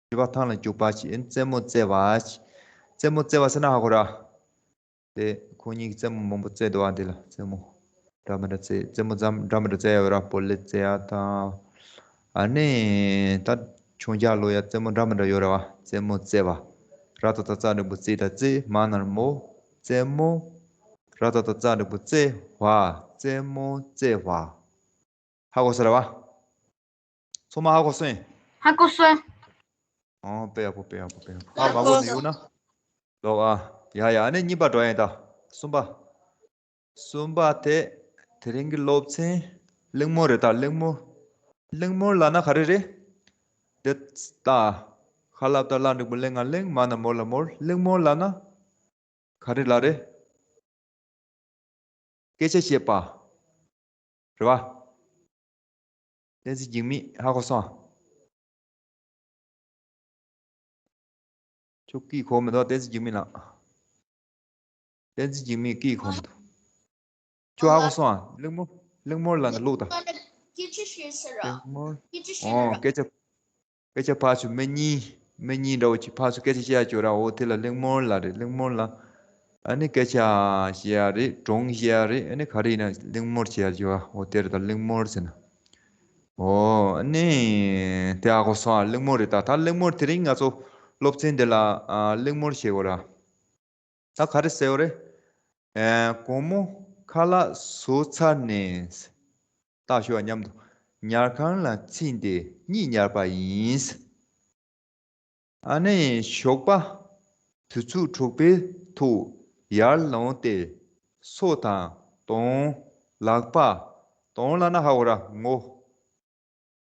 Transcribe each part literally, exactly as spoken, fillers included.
བཞི་པ་ཐང་ལ་རྒྱུག་པ་བྱེད། རྩེད་མོ་རྩེ་བ། རྩེད་མོ་རྩེ་བ་ཟེར་ན་ཧ་གོ་ར། དེ་ཁོ་གཉིས་ཀྱིས་རྩེད་མོ་མང་པོ་རྩེ་འདུག་བ། འདི་ལ་རྩེད་མོ་འདྲ་མི་འདྲ་རྩེ། རྩེད་མོ་འདྲ་མི་འདྲ་རྩེ་ཡ་ཡོད་ར། བོ་ལེ་རྩེ་ཡ་དང་། ཨ་ནི་ད་མཆོང་རྒྱག་ལོ་ཡ་རྩེད་མོ་འདྲ་མི་འདྲ་ཡོད་ར་བ། རྩེད་མོ་རྩེ་བ། ར་ཏ་བཏགས་རྩ་འགྲེང་བུ་རྩེ་ད་རྩེ། མ་ན་རོ་མོ། རྩེད་མོ། ར་ཏ་བཏགས་རྩ་འགྲེང་བུ་རྩེ་བ། རྩེད་མོ་རྩེ་བ། ཧ་གོ་སོང་ར་བ། ཚང་མ་ཧ་གོ་སོང་། ཧ་གོ་སོང་། ཨོ་དཔེ་ཡག་པོ། དཔེ་ཡག་པོ། དཔེ་ཡག་པོ། ཧ་མ་གོ་ནི་ཡོད་ན། ལོག་ཨ། ཡ་ཡ། ཨ་ནི་གཉིས་པ་འགྲོ་ཡིན་ད། གསུམ་པ། གསུམ་པ་དེ། དེ་རིང་གི་སློབ་ཚན། གླེང་མོལ་རེད་ད། གླེང་མོལ། གླེང་མོལ་ལབ་ན་ག་རེ་རེད། འདི་ལྟ། ཧ་ལ་བཏགས་ཧ་ལ་འགྲེང་བུ་ཧ་ལ་ང་གླེང་། མ་ན་རོ་མོ་ལ་མོར། གླེང་མོལ་ལབ་ན། ག་རེ་ལབ་རེད། སྐད་ཆ་བཤད་པ། རེད་བ། བསྟན་འཛིན་འཇིགས་མེད་ཧ་གོ་སོང་ཨ། ཁྱོད་སྐད་གོ་མི་འདུག་བསྟན་འཛིན་འཇིགས་མེད་ལགས། བསྟན་འཛིན་འཇིགས་མེད་སྐད་གོ་མི་འདུག་ཁྱོད་ཧ་གོ་སོང་ཨ། གླེང་མོལ། གླེང་མོལ་ལབ་ན་ཀློག་དང་། སྐད་ཆ་བཤད་ས་ར། གླེང་མོལ། སྐད་ཆ་བཤད་ཨོ་ར། སྐད་ཆ། སྐད་ཆ་ཕར་ཚུར་སྨན་གཉིས། སྨན་གཉིས་འདྲ་བོ་ཅིག་ཕར་ཚུར་སྐད་ཆ་བཤད་ཡ་ཅིག་ཡོད་ར། འོ་དེ་ལ་གླེང་མོལ་ལབ་རེད། གླེང་མོལ་ལབ། ཨ་ནི་སྐད་ཆ་བཤད་ཡ་རེད། སྒྲུང་བཤད་ཡ་རེད། ཨ་ནི་ག་རེ་ཡིན་ན་གླེང་མོལ་བྱེད་ཡ་ཅིག་ཡོད་ར། འོ་དེ་རེད་ད། གླེང་མོལ་ཟེར་ན། འོ་ཨ་ནི་དེ་ཧ་གོ་སོང་ཨ། གླེང་མོལ་རེད་ད། ད་གླེང་མོལ་དེ་རིང་ང་ཚོ་སློབ་ཚན་འདི་ལ་ཨ་གླེང་མོལ་བྱེད་དགོས་ར། ད་ག་རེ་ཟེར་བ་རེད། ཨེ། དགོང་མོ་ཁ་ལག་བཟོས་ཚར་ནས། ད་ཞུ་བ་མཉམ་དུ། ཉལ་ཁང་ལ་ཕྱིན་ཏེ་གཉིད་ཉལ་བ་ཡིན། ཨ་ནི་ཞོགས་པ་དུས་ཚོད་དྲུག་པའི་ཐོག་ཡར་ལངས་ཏེ་སོ་དང་གདོང་། ལག་པ། གདོང་ལབ་ན་ཧ་གོ་ར། ངོ།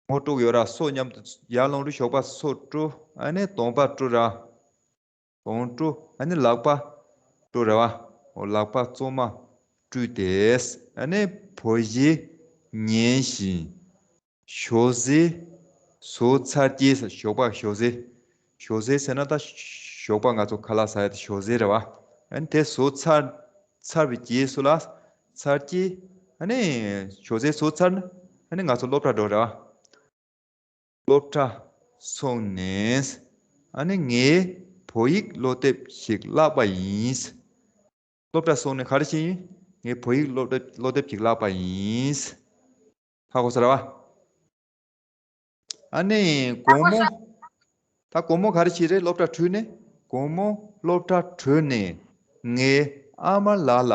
ངོ་དཀྲུགས་ཡོད་ར། སོ་མཉམ་དུ་ཡར་ལངས་རུ་ཞོགས་པ་སོ་དཀྲུགས། ཨ་ནི་གདོང་པ་དཀྲུགས་ར། གདོང་དཀྲུགས། ཨ་ནི་ལག་པ་དཀྲུགས་ར་བ། འོ་ལག་པ་གཙོ་མ་དཀྲུགས་ཏེ། ཨ་ནི་བོད་གཞས་ཉན་བཞིན་ཞོགས་ཟས་བཟོས་ཚར་རྗེས། ཞོགས་པ་ཞོགས་ཟས། ཞོགས་ཟས་ཟེར་ན་ད་ཞོགས་པ་ང་ཚོ་ཁ་ལག་ཟ་ཡ་དེ་ཞོགས་ཟས་རེད་བ། ཨ་ནི་དེ་བཟོས་ཚར། ཚར་བའི་རྗེས་སུ་ལ། ཚར་གྱི། ཨ་ནི་ཞོགས་ཟས་བཟོས་ཚར་ན། ཨ་ནི་ང་ཚོ་སློབ་གྲྭ་འགྲོ་ར། སློབ་གྲྭ་སོང་ནས། ཨ་ནི་ངས་བོད་ཡིག་སློབ་དེབ་ཞིག་བཀླགས་པ་ཡིན། སློབ་གྲྭ་སོང་ནས་ག་རེ་བྱས་ཡིན། ངས་བོད་ཡིག་སློབ་དེབ་སློབ་དེབ་ཅིག་བཀླགས་པ་ཡིན། ཧ་གོ་སོང་ར་བ། ཨ་ནི་དགོང་མོ། ད་དགོང་མོ་ག་རེ་བྱས་རེད། སློབ་གྲྭ་གྲོལ་ནས། དགོང་མོ་སློབ་གྲྭ་གྲོལ་ནས་ངས་ཨ་མ་ལགས་ལ་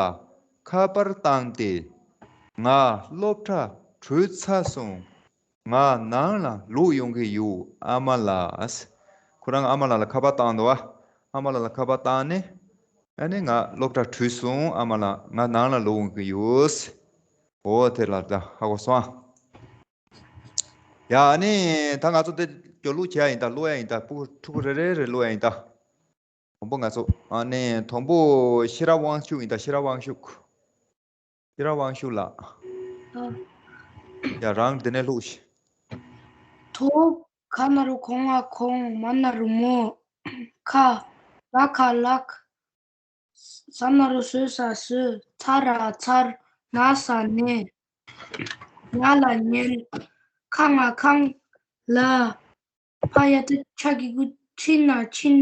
ཁ་པར་བཏང་སྟེ། ང་སློབ་གྲྭ་གྲོལ་ཚར་སོང་། ང་ནང་ལ་ལོག་ཡོང་གི་ཡོད་ཨ་མ་ལགས། ཁོ་རང་ཨ་མ་ལགས་ལ་ཁ་པར་བཏང་འདུག་བ། ཨ་མ་ལགས་ལ་ཁ་པར་བཏང་ནས། ཨ་ནི་ང་སློབ་གྲྭ་གྲོལ་སོང་ཨ་མ་ལགས། ང་ནང་ལ་ལོག་ཡོང་གི་ཡོད། འོ་དེ་ལ་ད་ཧ་གོ་སོང་ཨ། ཡ་ཨ་ནི་ད་ང་ཚོ་དེ་སྐྱོར་ལུགས་བྱེད་ཡ་ཡིན་ད། ཀློག་ཡ་ཡིན་ད། ཕྲུ་གུ་ཕྲུ་གུ་རེ་རེ་རེ་ཀློག་ཡ་ཡིན་ད། དང་པོ་ང་ཚོ་ཨ་ནི་དང་པོ་ཤེས་རབ་དབང་ཕྱུག་ཡིན་ད། ཤེས་རབ་དབང་ཕྱུག་ཤེས་རབ་དབང་ཕྱུག་ལགས། ཨ། ཡ་རང་འདི་ནས་ཀློག་ཤིག་ཐོ། ག་ན་རོ་གོ་ང་གོང་། མ་ན་རོ་མོ། ཁ། ལ་ཁ་ལགས། ས་ན་རོ་སོ་ས་སོས། ཚ་ར་ཚར། ན་ས་ནས། ཉ་ལ་ཉལ། ཁ་ང་ཁང་། ལ། ཕ་ཡ་བཏགས་ཕྱ་གི་གུ་ཕྱི་ན་ཕྱིན།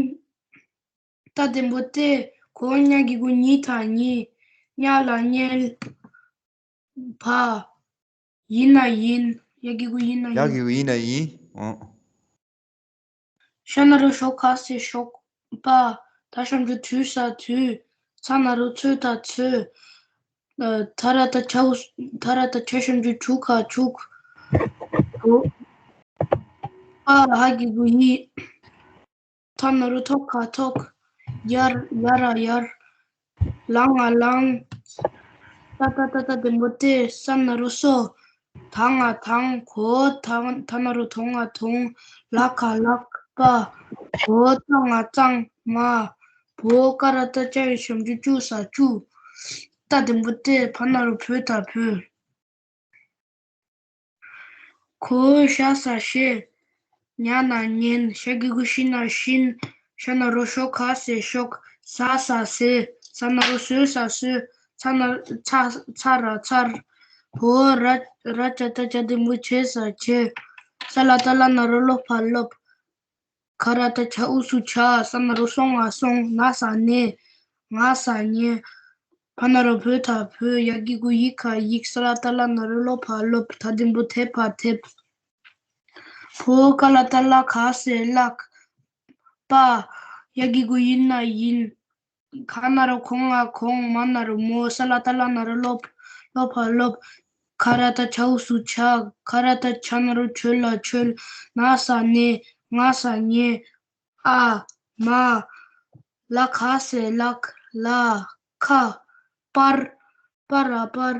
ཏ་འགྲེང་བུ་ཏེ། གོ་ཉ་གི་གུ་ཉི་དང་ཉིན། ཉ་ལ་ཉལ། བ། ཡི་ན་ཡིན། ཡ་གི་གུ་ཡི་ན་ཡ་ཡིན། གི་གུ་ཡི་ན་ཡིན། ཨོ། ཤ་ན་རོ་ཤོ་ག་ས་ཤོག་པ། ད་ཞབས་ཀྱུ་ཐུ་ས་ཐུ། ཚ་ན་རོ་ཚོ་ད་ཚོས། ཨ། ཐ་ར་བཏགས་ཐ་རུ། ཐ་ར་བཏགས་ཐ་ཞབས་ཀྱུ་ཐུ་ག་ཐུག་བོ། པ་ཧ་གི་གུ་ཡི། ཐ་ན་རོ་ཐོ་ག་ཐོག་ཡར། ཡ་ར་ཡར། ལ་ང་ལང་། ཏ་ཏ་ཏ་འགྲེང་བུ་ཏེ། ས་ན་རོ་སོ། ད་ང་དང་། གོ་ད་ད་ན་རོ་དོ་ང་དོང་། ལ་ཁ་ལགས་པ། བོ་ཙ་ང་གཙང་མ། བོ་ཀ་ར་བཏགས་ཀ་ཞབས་ཀྱུ་ཀྱུ་ས་ཀྱུ། ཏ་འགྲེང་བུ་ཏེ། བ་ན་རོ་བོ་ད་བོད། གོ་ཤ་ས་ཤེས། ཉ་ན་ཉན། ཤ་གི་གུ་ཤི་ན་ཤིན། ཤ་ན་རོ་ཤོ་ག་ས་ཤོག་ས་ས་སེ། ས་ན་རོ་སོ་ས་སོས། ཚ་ན། ཚ། ཚ་ར་ཚར། བོ་ར། ར་ཅ་ཏ་ཅ་འགྲེང་བུ་ཆེ་ས་ཆེ། ས་ལ་ཏ་ལ་ན་རོ་སློ་ཕ་སློབ། ག་ར་བཏགས་གྲ་འོག་གསུམ་གྲ། ས་ན་རོ་སོ་ང་སོང་། ན་ས་ནས། ང་ས་ནས། བ་ན་རོ་བོ་ད་བོད། ཡ་གི་གུ་ཡི་ག་ཡིག་ས་ལ་བཏགས་སླ་ན་རོ་སློ་ཕ་སློབ། ད་འགྲེང་བུ་དེ་ཕ་དེབ། བོ་ཀ་ལ་བཏགས་སླ་ག་ས་ལགས། པ། ཡ་གི་གུ་ཡི་ན་ཡིན། ག་ན་རོ་གོ་ང་གོང་། མ་ན་རོ་མོ། ས་ལ་བཏགས་སླ་ན་རོ་སློ་ཕ་སློབ། ག་ར་བཏགས་གྲ་འོག་གསུམ་གྲ། ག་ར་བཏགས་གྲ་ན་རོ་གྲོ་ལ་གྲོལ། ན་ས་ནས། ང་ས་ནས། ཨ། མ། ལ་ག་ས་ལགས། ལ། ཁ། པར། པ་ར་པར།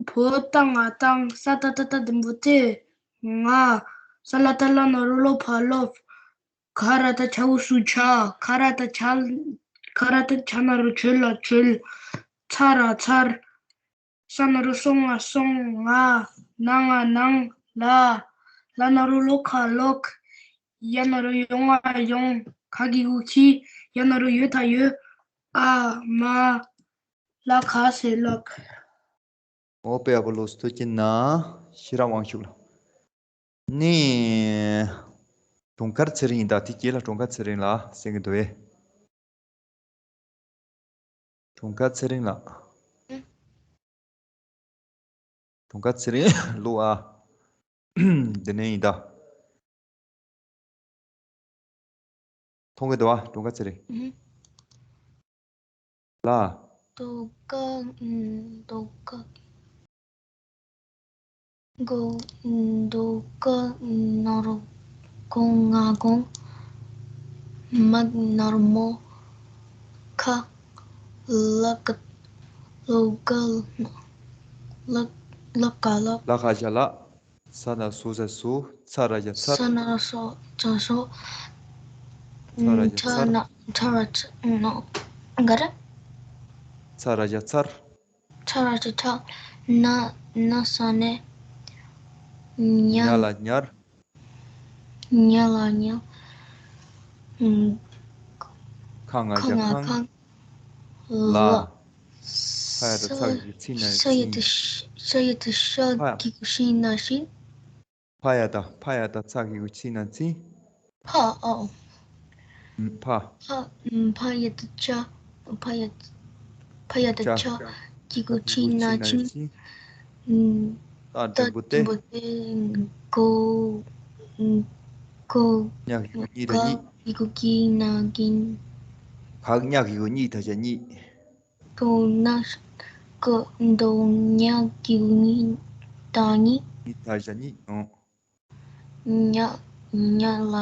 བོ་ཏ་ང་བཏང་། ས་ཏ་བཏགས་སྟ་འགྲེང་བུ་སྟེ། ང་། ས་ལ་བཏགས་སླ་ན་རོ་སློ་ཕ་སློབ། ག་ར་བཏགས་གྲ་འོག་གསུམ་གྲ། ག་ར་བཏགས་གྲ། ག་ར་བཏགས་གྲ་ན་རོ་གྲོ་ལ་གྲོལ། ཚ་ར་ཚར། ས་ན་རོ་སོ་ང་སོང་། ང་། ན་ང་ནང་། ལ། ལ་ན་རོ་སློ་ག་ལོག། ཡ་ན་རོ་ཡོ་ང་ཡོང་། ག་གི་གུ་གི། ཡ་ན་རོ་ཡོ་ད་ཡོད། ཨ། མ། ལ་ག་ས་ལགས། ཨོ་པེ་ཨ་པོ་ལོ་སྟོད་ཀྱི་ན་ཤེས་རབ་དབང་ཕྱུག་ལགས། ནི། གྲོང་ཁྱེར་ཚེ་རིང་ཡིན་ད། དེ་རྗེས་ལ་གྲོང་ཁྱེར་ཚེ་རིང་ལགས་གསན་གྱི་འདུག་བས། གྲོང་ཁྱེར་ཚེ་རིང་ལགས། གྲོང་ཁྱེར་ཚེ་རིང་ལུག་ཨ། འདི་ནས་ཡིན་ད། མཐོང་གི་འདུག་བ། གྲོང་ཁྱེར་ཚེ་རིང་། ཨུ། ལ། དོ་ཀ། ཨུམ། དོ་ཀ། གོ། ཨུམ། དོ་ཀ་ན་རོ་གོ་ང་གོང་། མ་ན་རོ་མོ། ཁ། ལ་ཀ། ལོ་ཀ། ལ། ལ་ཀ་ལ། ལ་ག་ཞ་ལགས། ས་ན་རོ་སོ་ས་སོ། ཚ་ར་ཞ་ཚར། ས་ན་རོ་སོ་ཚ་སོ། ཚ་ར་ཞ་ཚར། ན་ཚ་ར་ཚ་ན་ག་རེ། ཚ་ར་ཞ་ཚར། ཚ་ར་ཞ་ཚར། ན་ན་ས་ནས། ཉ། ཉ་ལ་ཉར། ཉ་ལ་ཉ། ཁ་ང་ཞ་ཁང་། ལ། ཕ་ཡ་བཏགས་ཕ་གི་གུ་ཚི་ན་ཕྱི། ཕ་ཡ་བཏགས་ཕ་གི་གུ་ཚི་ན་ཕྱི། ཕ་ཡ་བཏགས་ཕ་ཡ་བཏགས་ཕ་གི་གུ་ཚི་ན་ཕྱི། ཕ། ཨོ། ཕ། ཕ། ཕ་ཡ་བཏགས་ཕྱ། ཕ་ཡ། ཕ་ཡ་བཏགས་ཕྱ། གི་གུ་ཚི་ན་ཕྱི། ཏ་འགྲེང་བུ་སྟེ། གོ། གོ། ཉ་གི་གུ་ཉི་ད་ཉིད། གི་གུ་གི་ན་གིན། ག་ཉ་གི་གུ་ཉི་ད་ཞ་ཉིད། གོ་ན། གོ་དོ་ཉ་གི་གུ་ཉི་ད་ཉིད། ཉི་ད་ཞ་ཉིད། ཨོ། ཉ། ཉ་ལ།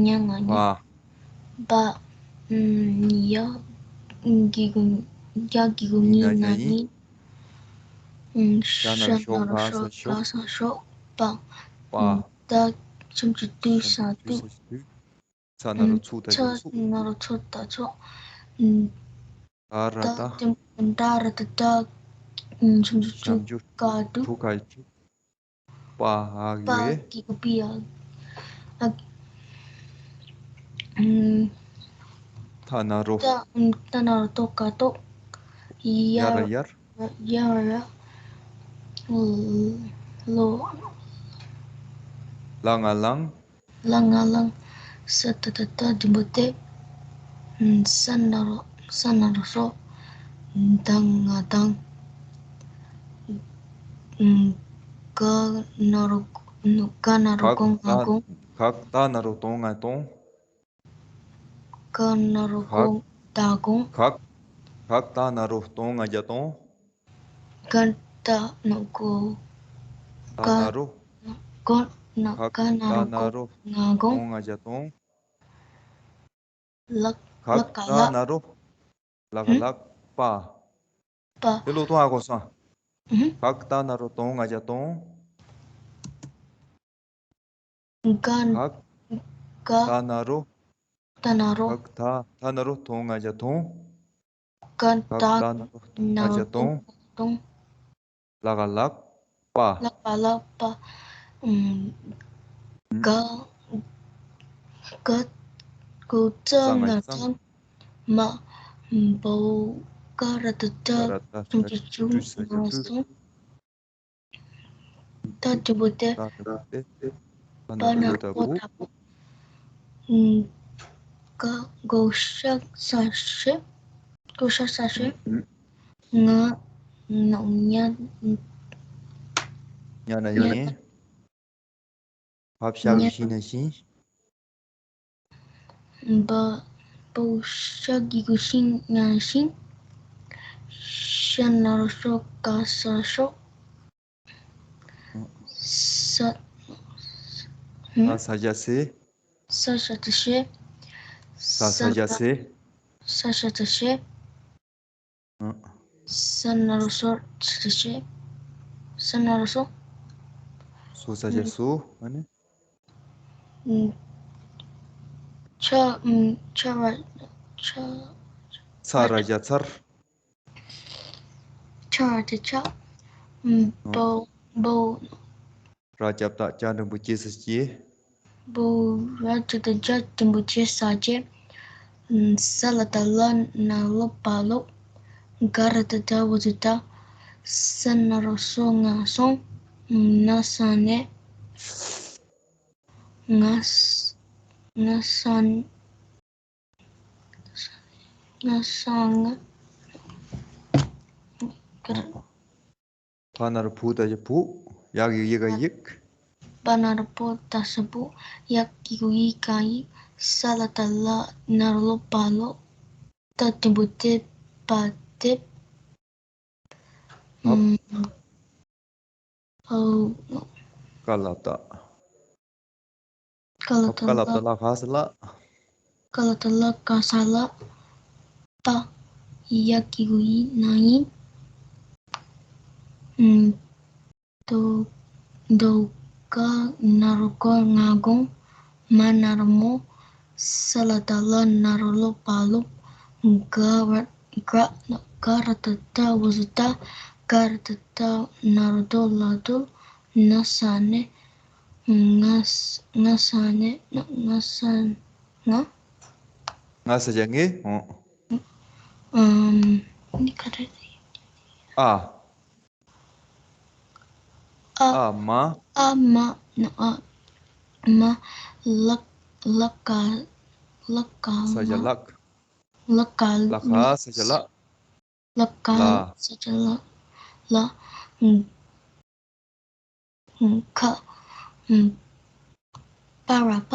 ཉ་ལ་ཉ། པ། པ། ཡ་གི་གུ། ཡ་གི་གུ་ཉི་ན་ཉིད། ཤ་ན་རོ་ཤོ་ག་ས་ཤོག། པ། པ། ད་ཆུང་ཆུང་དུས་ས་དུས། ཚ་ན་རོ་ཚུགས་ད་ཚུགས། ཚ་ན་རོ་ཚུགས་ད་ཚུགས། ད་ར་ད། ད་ར་ད་ད། ཆུང་ཆུང་ཆུ་ག་དུ། གྲུ་ག་ཆུ། པ་ཧ་གི་པ་གི་གུ་པི་ཡ། ཨ། ཐ་ན་རོ། ད་ཐ་ན་རོ་ཏོ་ག་ཏོ། ཡ་ཡ་ར་ཡར། ཡ་ར་ཡ། ལོ། ལ་ང་ལང་། ལ་ང་ལང་། ས་ཏ་བཏགས་སྟ་འགྲེང་བུ་སྟེ། ས་ན་རོ། ས་ན་རོ་སོ། ད་ང་དང་། ག་ན་རོ། ག་ན་རོ་གོ་ང་གོང་། ག་ད་ན་རོ་དོ་ང་དོང་། ག་ན་རོ་གོ་ད་གོང་། ག། ག་ད་ན་རོ་དོ་ང་རྒྱ་དོང་། ག་ད་ན་གོ། ད་ན་རོ། གོ་ན། ག་ན་རོ་གོ་ང་གོང་། ང་རྒྱ་དོང་། ལ། ག་ལ་ག་ད་ན་རོ། ལ་ག་ལགས། པ། པ། དེ་ལོ་དོང་ཨ་གོ་སོང་། ག་ད་ན་རོ་དོང་ང་རྒྱ་དོང་། ག། ག་ད་ན་རོ། ད་ན་རོ། ག་ད་ད་ན་རོ་དོང་ང་རྒྱ་དོང་། ག་ད་ན་རོ་དོང་ང་རྒྱ་དོང་། ལ་ག་ལགས། པ། ལ་ག་ལགས། པ། ག། ག། གོ་ཙ་ང་ཙང་། མ། བོ། ཀ་ར་བཏགས་སྐྲ། ཆུང་ཆུང་ཆུ། ན་སོང་། ད་འགྲེང་བུ་སྟེ། པ་ན་རོ་པོ་ད་བུ། ཀ་གོ་ཤ་ས་ཤེ། གོ་ཤ་ས་ཤེ། ང་ན་ཉ། ཉ་ན་ཉེ། བ་ཤ་གི་ཤི་ན་ཤིང་། བ། བ་ཤ་གི་གུ་ཤིང་ན་ཤིང་། ཤ་ན་རོ་ཤོ་ཀ་ས་ཤོག་ས། ཧུམ། ས་ས་ཇ་སེ། ས་ས་ཏ་ཤེ། ས་ས་ཇ་སེ། ས་ས་ཏ་ཤེ། ཨ། ས་ན་རོ་སོ་ཏ་ཤེ། ས་ན་རོ་སོ། སོ་ས་ཇ་སོ། ཨ་ནི། ཨུམ། ཆ། ཨུམ། ཆ་ར། ཆ། ཚ་ར་ཇ་ཚར། ཆ་ར་ཏ་ཆ། ཨུམ། བོ། བོ། ར་ལྕགས་བཏགས་ལྕགས་འགྲེང་བུ་ལྕེ་ས་ལྕེ། བོ། ར་ལྕགས་བཏགས་ལྕགས་འགྲེང་བུ་ལྕེ་ས་ལྕེ། ཨུམ། ས་ལ་བཏགས་སླ་ན་རོ་སློ་པ་སློབ། ག་ར་བཏགས་སྒྲ་འོ་ཟུར་སྒྲ། ས་ན་རོ་སོ་ང་སོང་། ན་ས་ནས། ང་ས། ང་ས། ང་ས་ང་། བ་ན་རོ་བུ་ད་ཡ་བུ། ཡ་གི་གུ་ཡི་ག་ཡིག་བ་ན་རོ་བུ་ད་ས་བུ། ཡ་གི་གུ་ཡི་ག་ཡིག་ས་ལ་བཏགས་སླ་ན་རོ་སློ་པ་སློབ། ཏ་འགྲེང་བུ་ཏེ་པ་ཏེབ། ཧབ། ཨུམ། ཧའོ། ཀ་ལ་བཏགས། ཀ་ལ་བཏགས་ཀ་ལ་བཏགས་ཀླ་ག་ས་ཀླ། ཀ་ལ་བཏགས་ཀླ་ག་ས་ཀླ། པ། ཡ་གི་གུ་ཡི་ན་ཡིན། ཨུམ། དོ། དོ་ག་ན་རོ་དགོ་ང་དགོང་། མ་ན་རོ་མོ། ས་ལ་བཏགས་སླ་ན་རོ་སློ་པ་སློབ། ག་ར། ག་ག་ར་བཏགས་སྒྲ་འོ་ཟུར་སྒྲ། ག་ར་བཏགས་སྒྲ་ན་རོ་རྡོ་ལ་རྡོལ། ན་ས་ནས། ང་ས། ང་ས་ནས། ང་ས། ང་། ང་ས་ཇ་ངེ། ཨོ། ཨམ། འདི་ག་རེ་རེད། ཨ། ཨ། ཨ་མ། ཨ་མ་ན་ཨ། མ། ལ། ལ་ག། ལ་ག་ས་ཇ་ལ། ལག་ལ་ག་ལ་ག་ས་ཇ་ལ། ལ་ག་ལ། ས་ཇ་ལ། ལ། ཁ། པ་ར་པ།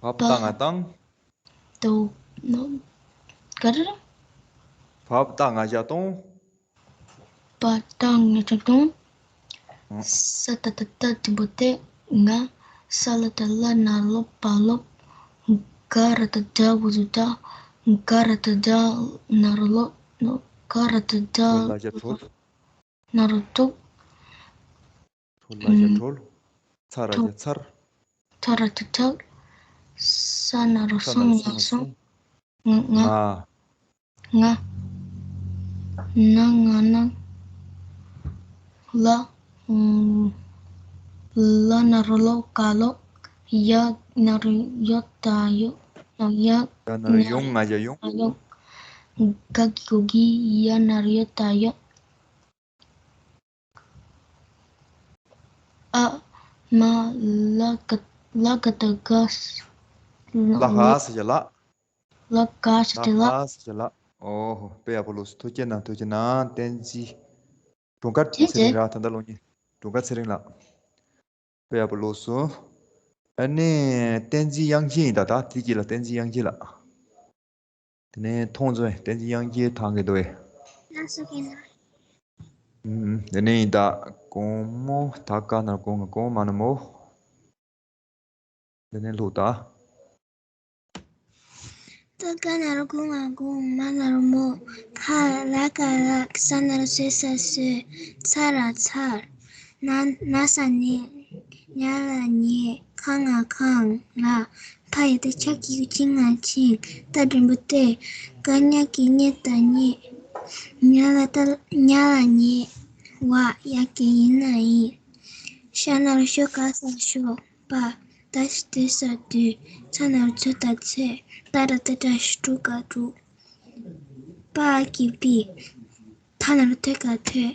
བ་བཏགས་ང་བཏང་། དོ། ག་རེ་རེད། བ་བཏགས་ང་བཞག་བཏང་། བ་བཏགས་ང་བཞག་བཏང་། ས་ཏ་བཏགས་སྟ་འགྲེང་བུ་སྟེ། ང་། ས་ལ་བཏགས་སླ་ན་རོ་སློ་པ་སློབ། ག་ར་བཏགས་སྒྲ་འོ་ཟུར་སྒྲ། ག་ར་བཏགས་སྒྲ་ན་རོ་སློ། ག་ར་བཏགས་སྒྲ་ན་རོ་སྒྲ། ཁྲོ་ལ་བཞག་ཁྲོལ། ཚ་ར་བཞག་ཚར། ཁྲ་ར་བཏགས་ཁྲག་ས་ན་རོ་སོ་ང་སོང་། ང་། ང་། ང་། ན་ང་ན། ལ། ལ་ན་རོ་ལོ་ཀ་ལོག་ཡ་ན་རོ་ཡོ་ད་ཡོ། ཡ། ཡ་ན་རོ་ཡོང་ང་ཡ་ཡོང་། ང་ཡོང་། ག་གི་གུ་གི་ཡ་ན་རོ་ཡོ་ད་ཡོ། ཨ། མ། ལ་ག། ལ་ག་བཏགས་ལྒ། ལ་ག་ས་ཇ་ལགས། ལ་ག་ས་ཇ་ལགས། ལ་ག་ས་ཇ་ལགས། ཨོ་ཧོ། དཔེ་ཡག་པོ་ལོས་སོ། ཐུགས་རྗེ་གནང་། ཐུགས་རྗེ་གནང་། བསྟན་འཛིན། དྲུང་འགོ་ཚེ་རིང་ར། ད་ལྟ་སློབ་གཉེར་དྲུང་འགོ་ཚེ་རིང་ལགས། དཔེ་ཡག་པོ་ལོས་སོ། ཨ་ནི་བསྟན་འཛིན་དབྱངས་ཅན་ཡིན་ད། ད་དེ་གཅིག་ལ། བསྟན་འཛིན་དབྱངས་ཅན་ལགས། དེ་ནས་མཐོང་ཚོ་བསྟན་འཛིན་དབྱངས་ཅན་ཐང་གི་འདུག་བས། ལགས་སོ་རྒན་ལགས། ཨུམ། དེ་ནས་ཡིན་ད། གོང་མོ་ད་ག་ན་རོ་གོ་ང་གོ་མ་ན་མོ། དེ་ནས་ལྷུག་ད། ད་ག་ན་རོ་གོ་ང་གོ་མ་ན་རོ་མོ། ཕ་ར་ག་རག་ས་ན་རོ་སོ་ས་སོས། ཚ་ར་ཚར། ན་ན་ས་ནས། ཉ་ལ་ཉེ། ཁ་ང་ཁང་། ལ། ཕ་ཡ་བཏགས་ཕྱ་གི་གུ་ཕྱི་ང་ཕྱིང་། ཏ་འགྲེང་བུ་ཏེ། ག་ཉ་གི་ཉེ་ད་ཉེ། ཉ་ལ་བཏགས་ཉ་ལ་ཉེ། བ། ཡ་གི་གུ་ཡི་ན་ཡིན། ཤ་ན་རོ་ཤོ་ཀ་ས་ཤོག་པ། ད་ཞབས་ཀྱུ་ཏུ་ས་དུས། ཚ་ན་རོ་ཚོ་ད་ཚོས། ཏ་ར་བཏགས་ཏྲ་ཞབས་ཀྱུ་ཏུ་ཀ་ཏྲུ། པ་གི་པི། ཐ་ན་རོ་ཐོ་ག་ཐོད།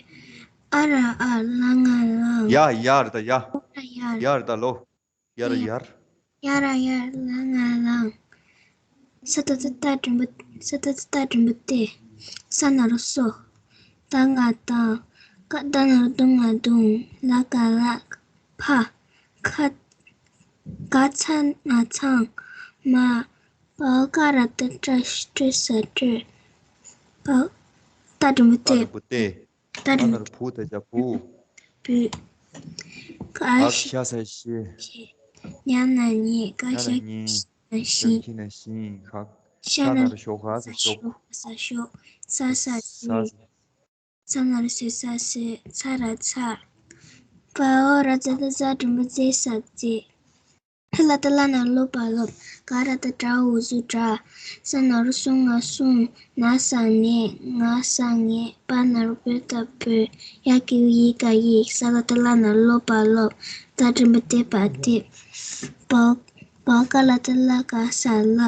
ཨ་ར་ཨར། ལ་ང་ལང་། ཡ་ཡར་ད་ཡ། ཡ་ར་ཡར། ཡར་ད་ལོ། ཡ་ར་ཡ། ཡར། ཡ་ར་ཡར། ལ་ང་ལང་། ས་ད་སྟ་འགྲེང་བུ། ས་ད་སྟ་འགྲེང་བུ་སྟེ། ས་ན་རོ་སོ། ད་ང་དང་། ཀ་ད་ན་རོ་ད་ང་དུང་། ལ་ཀ་ལག་ཕ། ཁ། ག་ཚ་ང་ཚང་། མ། བ་ག་ར་ཏ་ཏྲ་ཤ་ཏྲ་ས་ཏྲ། བ། སྟ་འགྲེང་བུ་སྟེ། སྟ་འགྲེང་བུ་སྟེ། སྟ་འགྲེང་བུ། ན་རོ་བུ་ད་ཇ་བུ། བུ། ག་ཤ་ས་ཤེ། ཤེ། ཉ་ན་ཉེ། ག་ཤ་ཤ་ན་ཤིང་། ཤ་ན་ཤིང་ན་ཤིང་། ཤ་ཤ་ན་རོ་ཤོ་ག་ས་ཤོག་ས་ཤོག་ས་ས་ས། ས་ན་རོ་སེ་ས་སེ། ཚ་ར་ཚར། པ་འོ་ར་ཙ་ཏ་ཙ་འགྲེང་བུ་ཙེ་ས་ཙེ། ལ་ཏ་ལ་ན་ལོ་པ་ལོབ། ག་ར་ཏ་གྲ་འོ་ཟུ་གྲ། ས་ན་རོ་སོ་ང་སོང་། ན་ས་ནེ། ང་ས་ངེ། པ་ན་རོ་པེ་ད་པེ། ཡ་གི་གུ་ཡི་ག་ཡིག་ས་ལ་ཏ་ལ་ན་ལོ་པ་ལོབ། ད་འགྲེང་བུ་ཏེ་པ་ཏེ། བ། བ་ག་ལ་ཏ་ལ་ག་ས་ལག་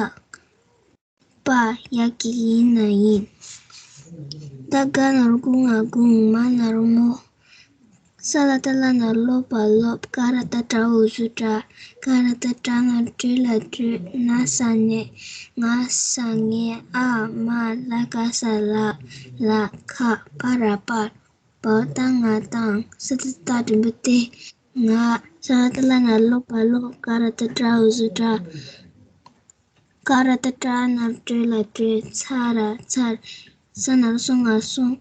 པ། ཡ་གི་གུ་ཡི་ན་ཡིན། ད་ག་ན་རོ་གུ་ང་གུང་། མ་ན་རོ་མོ། ས་ལ་ཏ་ལ་ན་ལོ་པ་ལོབ། ག་ར་ཏ་གྲ་འོ་ཟུ་གྲ། ག་ར་ཏ་གྲ་ན་རོ་གྲེ་ལ་གྲེ། ན་ས་ནེ། ང་ས་ངེ། ཨ་མ། ལ་ག་ས་ལ། ལ་ཁ། པ་ར་པར། བ་འོ་ད་ང་དང་། ས་ད་སྟ་འགྲེང་བུ་སྟེ། ང་། ས་ལ་ཏ་ལ་ན་ལོ་པ་ལོབ། ག་ར་ཏ་གྲ་འོ་ཟུ་གྲ། ག་ར་ཏ་གྲ་ན་རོ་གྲེ་ལ་གྲེ། ཚ་ར་ཚར། ས་ན་རོ་སོ་ང་སོང་།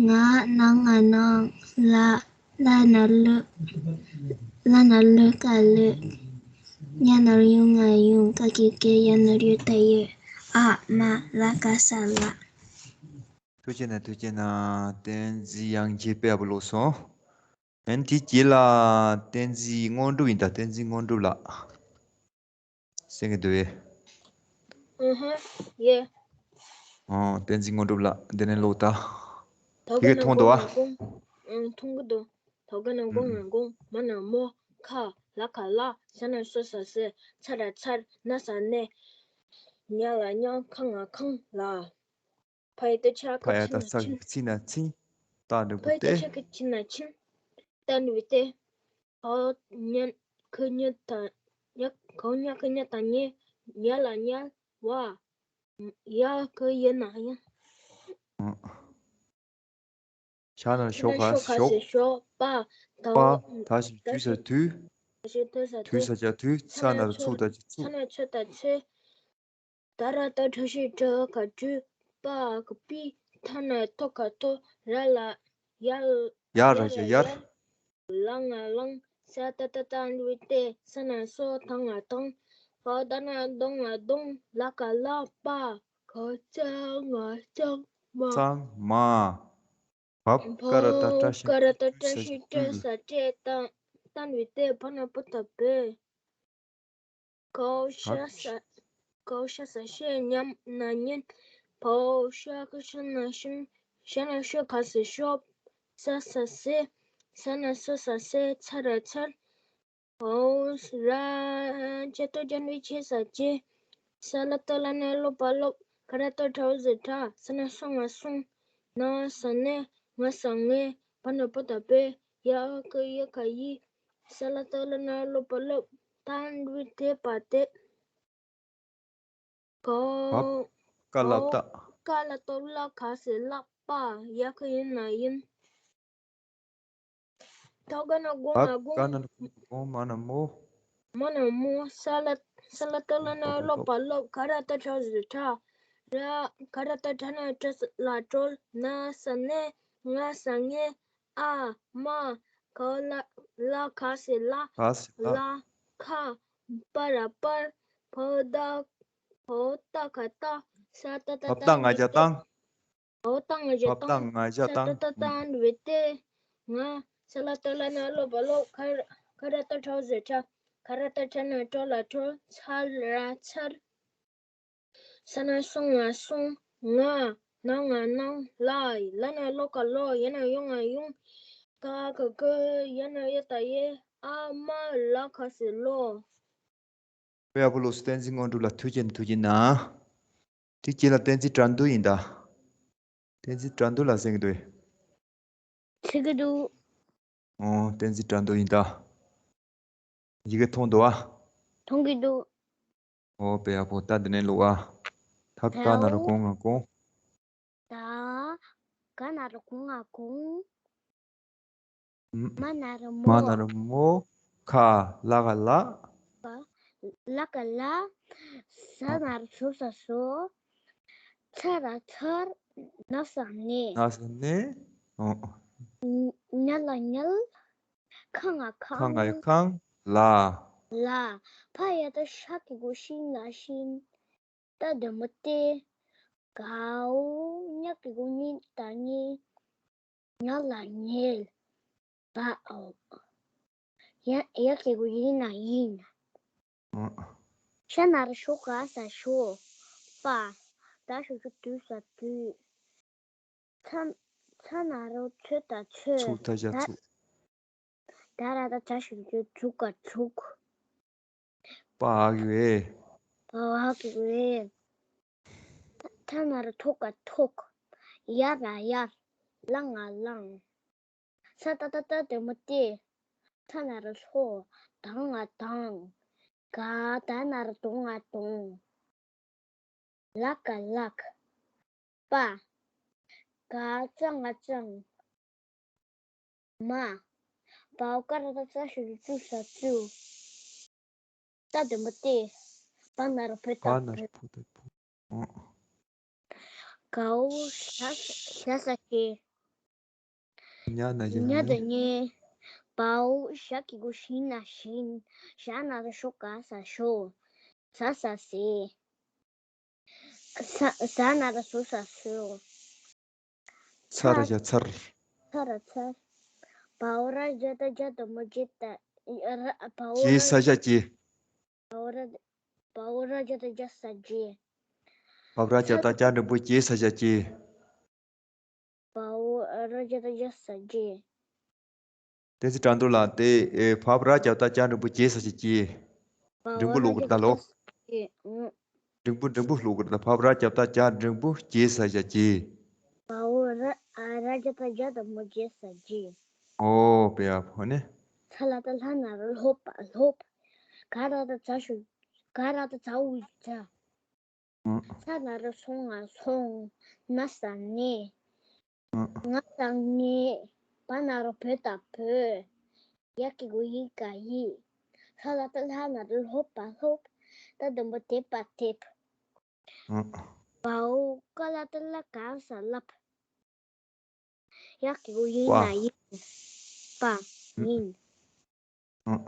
ང་། ན་ང་ནང་། ལ། ལ་ན་ལོ། ལ་ན་ལོ་ཀ་ལོད། ཉ་ན་རོ་ཡོ་ང་ཡོང་། ཀ་གི་གུ་གེ། ཡ་ན་རོ་ཡོ་ད་ཡོད། ཨ་མ། ལ་ག་ས་ལག་ཐུགས་རྗེ་གནང་། ཐུགས་རྗེ་གནང་། བསྟན་འཛིན་དབྱངས་ཅན་དཔལ་བ་ལོ་སོང་། ཨན་དེ་རྗེས་ལ་བསྟན་འཛིན་དངོས་གྲུབ་ཡིན་ད། བསྟན་འཛིན་དངོས་གྲུབ་ལགས། གསན་གྱི་འདུག་གས། ཨུ་ཧུ། ཡེ། ཨོ། བསྟན་འཛིན་དངོས་གྲུབ་ལགས། འདི་ནས་ཀློག་ད། དོ་ག་དེ་གས་ན་མཐོང་འགོ་འདུག་བ། ན་མགོ། ཨང་། མཐོང་གི་འདུག་དོ་ག་ན་མགོ། ཨུ། ང་མགོ། མ་ན་མོ། ཁ། ལ་ཁ་ལག་ས་ན་སོ་ས་སེ། ཚ་ར་ཚར། ན་ས་ནེ། ཉ་ལ་ཉང་། ཁ་ང་ཁང་། ལ། ཕ་ཡ་བཏགས་ཕྱ་ག་ཕ་ཡ་བཏགས་ཕྱི་ན་ཕྱི་ན་ཕྱིན། ཏ་འགྲེང་བུ་ཏེ། ཕ་ཡ་བཏགས་ཕྱ་ག་ཕྱི་ན་ཕྱིན། ཏ་འགྲེང་བུ་ཏེ། ག་ཉ་ག་ཉ་ད་ཉ། ག་ཉ་ག་ཉ་ད་ཉེ། ཉ་ལ་ཉལ། བ། ཡ་ག་ཡ་ན་ཡང་། ཨ། ཤ་ན་རོ་ཤོ་ག་ཤོ་ག་ཤོག་སེ་ཤོག་པ། ད་པ། ད་ཞབས་ཀྱུ་དུ་ས་དུས། ད་ཞབས་ཀྱུ་དུ་ས་དུས། དུ་ས་ཀྱ་དུས། ཚ་ན་རོ་ཚུ་ད་ཀྱི་ཚུ། ཚ་ན་ཚ་ད་ཚེ། ད་ར་ཏ་དྲ་ཤ་ཏྲ་ག་དྲུ། པ་ག་པི། ཐ་ན་ཐོ་ག་ཐོ། ར་ལ་ཡ། ཡ་ར་ཡ་ཡར། ལ་ང་ལང་། ས་ཏ་སྟ་སྟ་འགྲེང་བུ་སྟེ། ས་ན་སོ། ད་ང་དང་། བ་འོ་ད་ན་རོ་དོ་ང་དོང་། ལ་ཀ་ལག་པ། ག་ཙ་ང་གཙང་མ། གཙང་མ། བ་ཀ་ར་ཏ་བྲ་ཞབས་ཀྱུ་བྲ་ས་ཀྱ་བྲ། སྟ་འགྲེང་བུ་སྟེ། བ་ན་བོ་ད་བོད། ག་འོ་ཤ་ས། ག་འོ་ཤ་ས་ཤེ། ཉ་ན་ཉན། བ་འོ་ཤ་ག་ཤ་ན་ཤིང་། ཤ་ན་ཤོ་ག་སེ་ཤོབ། ས་ས་སེ། ས་ན་སོ་ས་སེ། ཚ་ར་ཚར། འོ་ར་ཇ་འོ་ཇ་འགྲེང་བུ་ཇེ་ས་ཇེ། ས་ལ་ཏ་ལ་ན་ལོ་པ་ལོབ། ག་ར་ཏ་གྲ་འོ་ཟེར་གྲ། ས་ན་སོ་ང་སོང་། ན་ས་ནེ། ང་ས་ངེ། བ་ན་བོ་ད་བོད། ཡ་ག་ཡ་ག་ཡི། ས་ལ་ཏ་ལ་ན་ལོ་པ་ལོབ། ཏ་འགྲེང་བུ་ཏེ་པ་ཏེ། ག་འོ། བ་ཀ་ལ་བཏགས། ག་འོ་ཀ་ལ་ཏོ་ལ་ག་སེ་ལག་པ། ཡ་ག་ཡ་ན་ཡིན། དོ་ག་ན་མགོ། བ་ང་མགོ། ག་ན་མགོ། མ་ན་མོ། མ་ན་མོ། ས་ལ། ས་ལ་ཏ་ལ་ན་ལོ་པ་ལོབ། ག་ར་ཏ་གྲ་འོ་ཟེར་གྲ། ར། ག་ར་ཏ་གྲ་ན་གྲ་ལ་གྲོལ། ན་ས་ནེ། ང་ས་ངེ། ཨ་མ། ག་འོ་ལ། ལ་ག་སེ་ལ། ག་སེ་ལ། ལ་ཁ། པ་ར་པར། བ་འོ་ད། བ་འོ་ད་ག་བཏགས། ས་ཏ་སྟ་བ་བཏགས་ང་རྒྱལ་བཏང་། བ་འོ་ད་ང་རྒྱལ་བཏང་། བ་བཏགས་ང་རྒྱལ་བཏང་། ས་ཏ་སྟ་སྟ་འགྲེང་བུ་སྟེ། ང་། ས་ལ་ཏ་ལ་ན་ལོ་པ་ལོབ། ག་ར། ག་ར་ཏ་གྲ་འོ་ཟེར་གྲ། ག་ར་ཏ་གྲ་ན་གྲ་ལ་གྲོལ། ཚ་ར་ཚར། ས་ན་སོ་ང་སོང་། ང་། ན་ང་ནང་། ལ། ལ་ན་ལོ་ཀ་ལོ། ཡ་ན་ཡོ་ང་ཡོང་། ག་ག་གི། ཡ་ན་ཡ་ད་ཡེ། ཨ་མ། ལ་ག་སེ་ལོ། དཔལ་བ་ལོ་སོ། བསྟན་འཛིན་དངོས་གྲུབ་ལགས་ཐུགས་རྗེ་ཆེ། ཐུགས་རྗེ་གནང་། དེ་རྗེས་ལ་བསྟན་འཛིན་དགྲ་འདུལ་ཡིན་ད། བསྟན་འཛིན་དགྲ་འདུལ་ལགས་གསན་གྱི་འདུག་གས། ཆེ་གི་འདུག་ཨོ། བསྟན་འཛིན་དགྲ་འདུལ་ཡིན་ད། ཡི་གེ་མཐོང་འདུག་ཨ། མཐོང་གི་འདུག་ཨོ། དཔེ་ཡག་པོ། ད་འདི་ནས་ཀློག་ཨ། ད་ག་ན་རོ་གོང་ང་གོང་། ད་ག་ན་རོ་གོང་ང་གོང་། མ་ན་རོ་མ་མོ། ན་རོ་མོ། ཁ་ལ་ག་ལག་ལ་ག་ལ། ས་ན་རོ་ས་ས་སོ། ཚ་ར་ཚར། ན་ས་ནས། ན་ས་ནས། ཨོ། ཉ་ལ་ཉལ། ཁ་ང་ཁ་ཁང་། ང་ཁང་། ལ། ལ། ཕ་ཡ་བཏགས་ཕ་གི་གུ་ཕྱི་ན་ཕྱིན། ཏ་བདེ་མོ་ཏེ། གའོ། ཉ་གི་གུ་ཉི་ད་ཉི། ཉ་ལ་ཉལ། བའོ། ཡ་ཡ་གི་གུ་ཡི་ན་ཡིན། ཨ། ཤ་ན་རོ་ཤོ་ག་ས་ཤོ། པ། ད་ཞབས་ཀྱུ་དུ་ས་དུས། ཚ་ཚ་ན་རོ་ཚོ་ད་ཚོས། ཚུགས་ད་བཞག་ད་ཚུགས། ད་ར་ད་ད་ཞབས་ཀྱུ་ཚུགས་ག་ཚུགས། པ་འ་གི་བས། པ་འ་གི་བས། ཐ་ན་རོ་ཐོ་ག་ཐོགས། ཡ་ར་ཡར། ལ་ང་ལངས། ས་ཏ་ཏ་ཏ་བདེ་མོ་སྟེ། ཐ་ན་རོ་ལྷོ། ད་ང་དང་། ག་ད་ན་རོ་དོ་ང་དོང་། ལ་ག་ལགས། པ། ག་ཙ་ང་ཙང་། མ། བའོ་ཀ་ར་བཏགས་ཀ་ཞབས་ཀྱུ་ཀྱུ་ས་ཀྱུ། ཏ་བདེ་མོ་ཏེ། བ་ན་རོ་བོ་བ་ད་ན་བོ། རོ་བོ་ད་བོ། ཨ། གའོ་ཞ་ཞ་ས་ཞེ། ཉ་ན་ཉ་ཉ་ད་ཉེ། བའོ་ཞ་གི་གུ་ཞི་ན་བཞིན། ཞ་ན་རོ་ཞོ་ག་ས་ཞོ། ས་ས་སེ། ས་ས་ན་རོ་སོ་ས་སོ། ཚ་ར་ཚ་ཡ་ཚར། ཚ་ར་ཚར། བའོ་ར་ཇ་ད་ཇ་བདེ་མོ་ཇེ་ད། ར་བའོ་ཇེ་ར་ས་ཇ་ཇེ། བའོ་ར་བའོ་ར་ཇ་ད་ཇ་ས་ཇེ། བ་ར་ཇ་ད་ཇ་འགྲེང་བུ་ཇེ་ས་ཇ་ཇེ། བའོ་ར་ཇ་ད་ཇ་ས་ཇེ། བསྟན་འཛིན་དགྲ་འདུལ་ལགས་དེ། ཨེ། བ་ར་ཇ་ད་ཇ་འགྲེང་བུ་ཇེ་ས་ཇ་ཇེ། འགྲེང་བུ་ཀློག་གི་ད་ལོ། འགྲེང་བུ་འགྲེང་བུ་ཀློག་གི་ད། བ་ར་ཇ་ད་ཇ་འགྲེང་བུ་ཇེ་ས་ཇ་ཇེ། བའོ་ར་ཨ་ར་ཇ་ད་ཇ་བདེ་མོ་ཇེ་ས་ཇེ། ཨོ། དཔེ་ཡག་པོ་ནི། ཚ་ལ་ཏ་ལྷ་ན་རོ་ལྷོ་པ་ལྷོབ། ག་ར་ཏ་ཛ་ཞབས། ག་ར་ཏ་ཛ་འུ་ཛ། ཨ། ས་ན་རོ་སོ་ང་སོང་། ན་ས་ནས། ཨ། ང་ས་ངས། བ་ན་རོ་བོ་ད་བོས། ཡ་གི་གུ་ཡི་ག་ཡིས། ལྷ་ལ་ཏ་ལྷ་ན་རོ་ལྷོ་པ་ལྷོབ། ཏ་བདེ་མོ་ཏེ་པ་ཏེབ། ཨ། བའོ་ཀ་ལ་ཏ་ལ་ག་ས་ལབ། ཡ་གི་གུ་ཡི་པ། ན་ཡིན། པ། ཡིན། ཨ།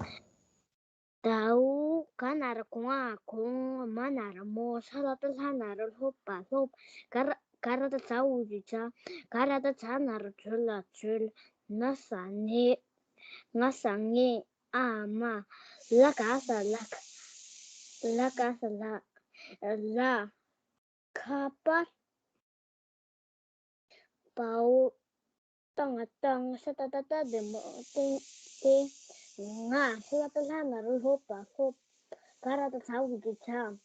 དའོ་ག་ན་རོ་གོ་ང་གོང་། མ་ན་རོ་མོ། ས་ལ་ཏ་ལྷ་ན་རོ་ལྷོ་པ་ལྷོབ། ག་ར་ག་ར་ཏ་ཛ་འུ་ཛ་ཛ། ག་ར་ཏ་ཛ་ན་རོ་ཛོ་ལ་ཛོལ། ན་ས་ནས། ང་ས་ངས། ཨ་མ། ལ་ག་ས་ལགས། ལ་ག་ས་ལགས། ལ། ཁ་པར། བའོ། ཏ་ང་ཏང་། ས་ཏ་ཏ་ཏ་བདེ་མོ་ཏེ་ཏེ། ང་། ལྷ་ལ་ཏ་ལྷ་ན་རོ་ལྷོ་པ་ལྷོབ། ག་ར་ཏ་ཛ་འུ་ཛ་ཛ།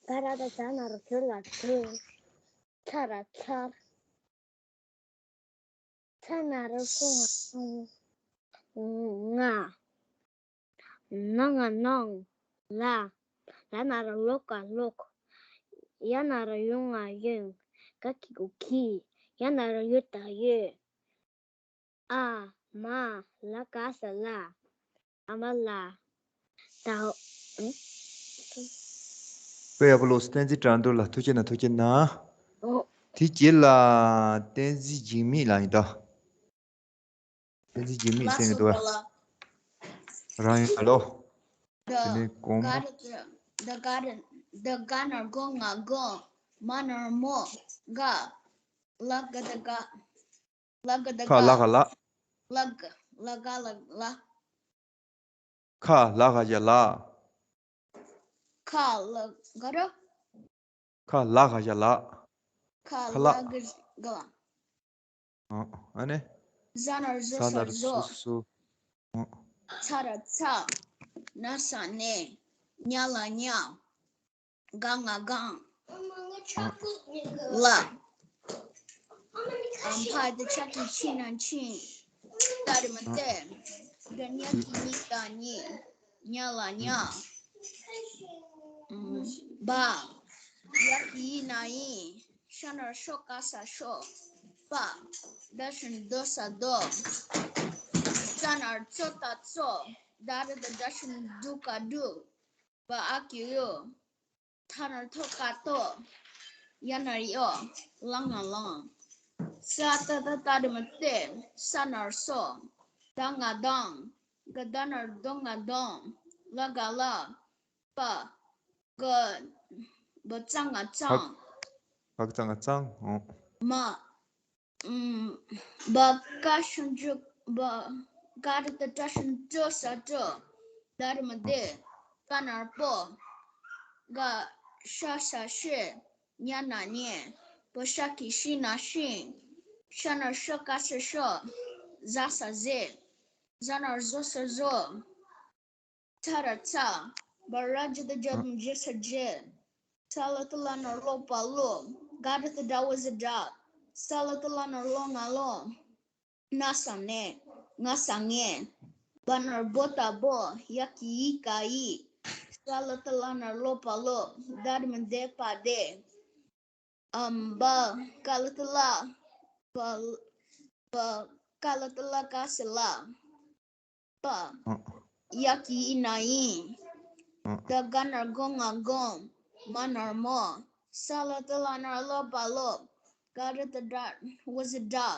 ག་ར་ཏ་ཛ་ན་རོ་ཛོ་ལ་ཛོལ། ཚ་ར་ཚར། ཚ་ན་རོ་སོ་ང་སོང་། ང་། ན་ང་ནང་། ལ། ལ་ན་རོ་ལོ་ག་ལོག་ཡ་ན་རོ་ཡོ་ང་ཡོན། ག་གི་གུ་གིས། ཡ་ན་རོ་ཡོ་ད་ཡོད། ཨ་མ། ལ་ག་ས་ལགས། ཨ་མ་ལགས། ད། ཨ། དཔེ་ཡག་པོ་ལོ། བསྟན་འཛིན་དགྲ་འདུལ་ལགས་ཐུགས་རྗེ་གནང་། ཐུགས་རྗེ་གནང་། ཨོ། དེ་རྗེས་ལ་བསྟན་འཛིན་འཇིགས་མེད་ལགས་ཡིན་ད། བསྟན་འཛིན་འཇིགས་མེད་ཟེར་གྱི་འདུག་པ། རང་ཡིན་ད་ལོ། དེ་ནས་གོང་མ། ག་ར་ཏ་ག་ན་རོ་གོ་ང་གོང་། མ་ན་རོ་མོ། ག་ལ་ག་ད་ག་ལ་ག་ད་ག་ཁ་ལ་ག་ལ། ལ་ག་ལ་ག་ལ་ལ། ཁ་ལ་ག་ཡ་ལ། ཁ་ལ་ག་ར། ཁ་ལ་ག་ཡ་ལ། ཁ་ཁ་ལ། ལ་ག་ག་ལ། ཨ་ནི། ཟ་ན་རོ་ཟོ་ས་ཟོ། ཨ། ཚ་ར་ཚ། ན་ས་ནས། ཉ་ལ་ཉལ། ག་ང་གང་། ལ། ཨམ་ཕ་དེ་ཆ་གི་ཆི་ན་ཆིན། ཏ་རི་མ་ཏེ། ད་ཉ་གི་ཉི་ད་ཉི། ཉ་ལ་ཉ། ཨམ། བ། ཡ་གི་ཡི་ན་ཡི། ཤ་ན་རོ་ཤོ་ཀ་ས་ཤོ། པ། ད་ཞབས་ཀྱུ་དོ་ས་དོ། ཙ་ན་རོ་ཙོ་ད་ཙོ། ད་ར་བཏགས་ད་ཞབས་ཀྱུ་དུ་ག་དྲུག། བ་འ་གི་འུ། ཐ་ན་རོ་ཐོ་ག་ཐོ། ཡ་ན་རོ་ཡོ། ལ་ང་ལང་། ས་ཏ་བཏགས་སྟ་རི་མ་སྟེ། ས་ན་རོ་སོ། ད་ང་དང་། ག་ད་ན་རོ་དོ་ང་དོང་། ལ་ག་ལ། པ། ག་བ་ཙ་ང་ཙང་། བ་ཙ་ང་ཙང་། ཨོ། མ། ཨམ། བ་ཀ་ཞབས་ཀྱུ་བ། ག་ར་བཏགས་གྲ་ཞབས་ཀྱུ་གྲོ་ས་གྲོ། ད་ར་བཏགས་ད། པ་ན་རོ་པོ། ག་ཤ་ས་ཤེ། ཉ་ན་ཉེ། བ་ཤ་གི་ཤི་ན་ཤིང་། ཤ་ན་རོ་ཤོ་ཀ་ས་ཤོ། ཟ་ས་ཟེ། ཟ་ན་རོ་ཟོ་ས་ཟོ། ཚ་ར་ཚ། བ་ར་ཇ་བཏགས་བྱ་དང་བྱེད་ས་བྱེད། ཚ་ལ་བཏགས་སླ་ན་རོ་སློ་བ་སློབ། ག་ར་བཏགས་གྲ་བཏགས་གྲ་བོ་ཟ་གྲ། ས་ལ་བཏགས་སླ་ན་རོ་སློ་ང་སློབ། ན་ས་ནེ། ང་ས་ངེ། བ་ན་རོ་བོ་ད་བོ། ཡ་གི་ཡི་ག་ཡི། ས་ལ་བཏགས་སླ་ན་རོ་སློ་བ་སློབ། ད་ར་བཏགས་ད་པ་དེ། ཨམ། བ་ཀ་ལ་བཏགས་སླ། བ། བ་ཀ་ལ་བཏགས་སླ་ཀ་ས་སླ། པ། ཨ། ཡ་གི་ཡི་ན་ཡིན། ཨ། ད་ག་ན་རོ་གོ་ང་དགོང་། མ་ན་རོ་མོ། ས་ལ་བཏགས་སླ་ན་རོ་སློ་བ་སློབ། ག་ར་བཏགས་གྲ་བོ་ཟ་གྲ།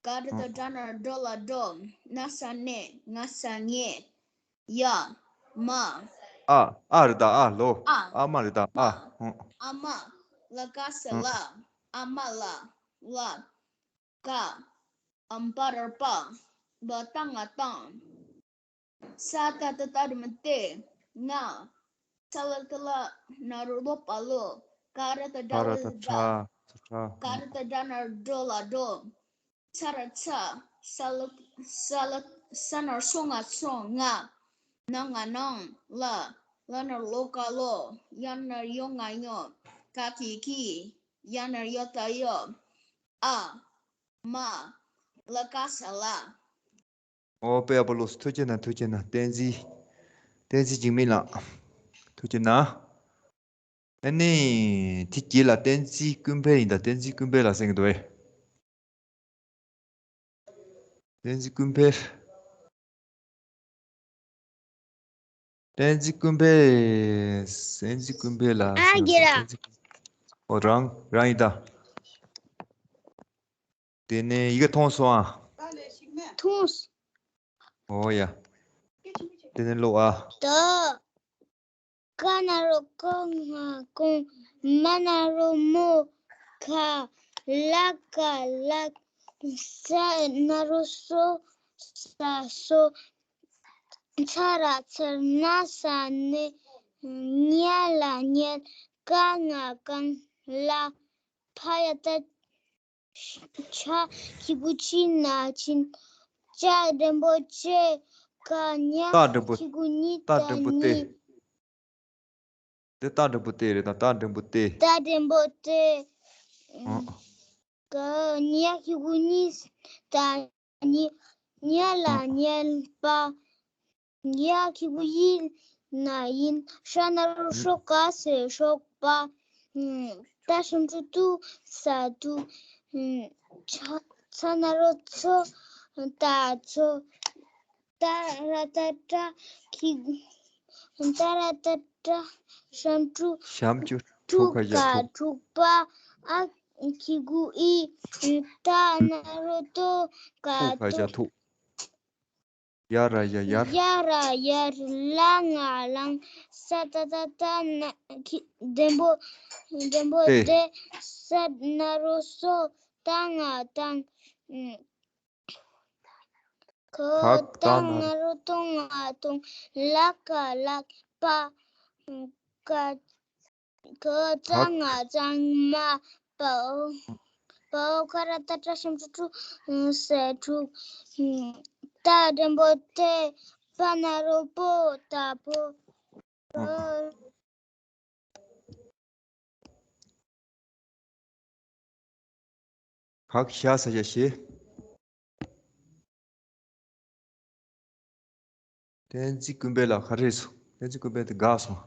ག་ར་བཏགས་གྲ་ན་རོ་གྲོ་ལ་གྲོ། ན་ས་ནེ། ང་ས་ངེ། ཡ། མ། ཨ། ཨ་ར་བཏགས་ཨ་ལོ། ཨ། ཨ་མ་ར་བཏགས་ཨ། ཨ། ཨ་མ། ལ་ག་ས་ལ། ཨ་མ་ལ། ལ། ག་ཨམ། པ་ར་པ། བ་ཏ་ང་དང་། ས་ཏ་བཏགས་སྟ་རི་མ་སྟེ། ང་། ས་ལ་བཏགས་སླ་ན་རོ་སློ་བ་སློབ། ག་ར་བཏགས་གྲ་བོ་ཟ་གྲ། ག་ར་བཏགས་གྲ་ན་རོ་གྲོ་ལ་གྲོ། ཚ་ར་ཚ། ས་ལ། ས་ལ། ས་ན་རོ་སོ་ང་སོང་། ང་། ན་ང་ནང་། ལ། ལ་ན་རོ་ལོ་ཀ་ལོ། ཡ་ན་རོ་ཡོ་ང་ཡོང་། ཀ་གི་ཀི། ཡ་ན་རོ་ཡོ་ད་ཡོ། ཨ། མ། ལ་ག་ས་ལ། ཨོ། དཔེ་ཡག་པོ་ལོས། ཐུགས་རྗེ་གནང་། ཐུགས་རྗེ་གནང་། བསྟན་འཛིན། བསྟན་འཛིན་འཇིགས་མེད་ལགས། ཐུགས་རྗེ་གནང་། ཨ་ནི། དེ་རྗེས་ལ་བསྟན་འཛིན་ཀུན་འཕེལ་ཡིན་ད། བསྟན་འཛིན་ཀུན་འཕེལ་ལགས་གསན་གྱི་འདུག་པས། བསྟན་འཛིན་ཀུན་འཕེལ། བསྟན་འཛིན་ཀུན་འཕེལ། བསྟན་འཛིན་ཀུན་འཕེལ་ལགས། ཨ། རྒན་ལགས། བསྟན་འཛིན། ཨོ། རང་རང་ཡིན་ད། དེ་ནས་ཡི་གེ་མཐོང་སོང་ཨ། མཐོང་སོང་། ཨོ་ཡ། དེ་ནས་ཀློག་ཨ། ད། ག་ན་རོ་གོ་ང་གོང་། མ་ན་རོ་མོ། ག་ལ་ག་ལགས། ས་ན་རོ་སོ། ས་སོ། ཚ་ར་ཚར། ན་ས་ནེ། ཉ་ལ་ཉལ། ཀ་ང་གང་། ལ། ཕ་ཡ་བཏགས་ཕྱ། གི་གུ་གྱི་ན་ཆེན། ཅ་འགྲེང་བུ་ཅེ། ག་ཉ། ཏ་འགྲེང་བུ། གི་གུ་ཉི། ཏ་འགྲེང་བུ་ཏེ། ཉི། དེ་ཏ་འགྲེང་བུ་ཏེ་རེད་ད། ཏ་འགྲེང་བུ་ཏེ། ཏ་འགྲེང་བུ་ཏེ། ཨ། ག་ཉ་གི་གུ་ཉི། ད་ཉི། ཉ་ལ་ཨ། ཉལ་པ། ཡ་གི་གུ་ཡི་ན་ཡིན། ཤ་ན་རོ་ཤོ་ཀ་ས་ཤོག་པ། ཏ་ཞབས་ཀྱུ་ཏུ་ས་ཏུ། ཚ་ཚ་ན་རོ་ཚོ། ཏ་ཚོ། ཏ་ར་བཏགས་ཏྲ། གི། ཏ་ར་བཏགས་ཏྲ། ཞབས་ཀྱུ། ཞབས་ཀྱུ་ཕྲུ་གུ་ཕྲུ་གུ་ཡ་ཕྲུག། ཕྲུག་པ། ཨ་གི་གུ་ཨི། ཏ་ན་རོ་ཏོ། ག་ཕྲུག་ག་ཏོ། ཡ་ཐུག་ཡ་ར་ཡ་ཡར། ཡ་ར་ཡར། ལ་ང་ལང་། ས་ཏ་བཏགས་སྟ་ན་གི་འགྲེང་བུ། འགྲེང་བུ་ཏེ། ཏེ། ས་ན་རོ་སོ། ཏ་ང་དང་། ག་ག་ཏ་ན་རོ་ཏོ་ང་དོང་། ལ་ག་ལགས། པ། ག་ག་ཙ་ང་གཙང་མ། པའོ། པའོ་ཁ་ར་བཏགས་ཁྲ་ཞབས་ཀྱུ་ཁྲུ། ས་ཁྲུ། ཏ་འགྲེང་བུ་ཏེ། པ་ན་རོ་པོ། ཏ་པོ། ག་ཤ་ས་ཡ་ཤེ། བསྟན་འཛིན་ཀུན་དཔལ་ལགས་ག་རེ་སོང་། བསྟན་འཛིན་ཀུན་དཔལ་དེ་འགག་སོང་།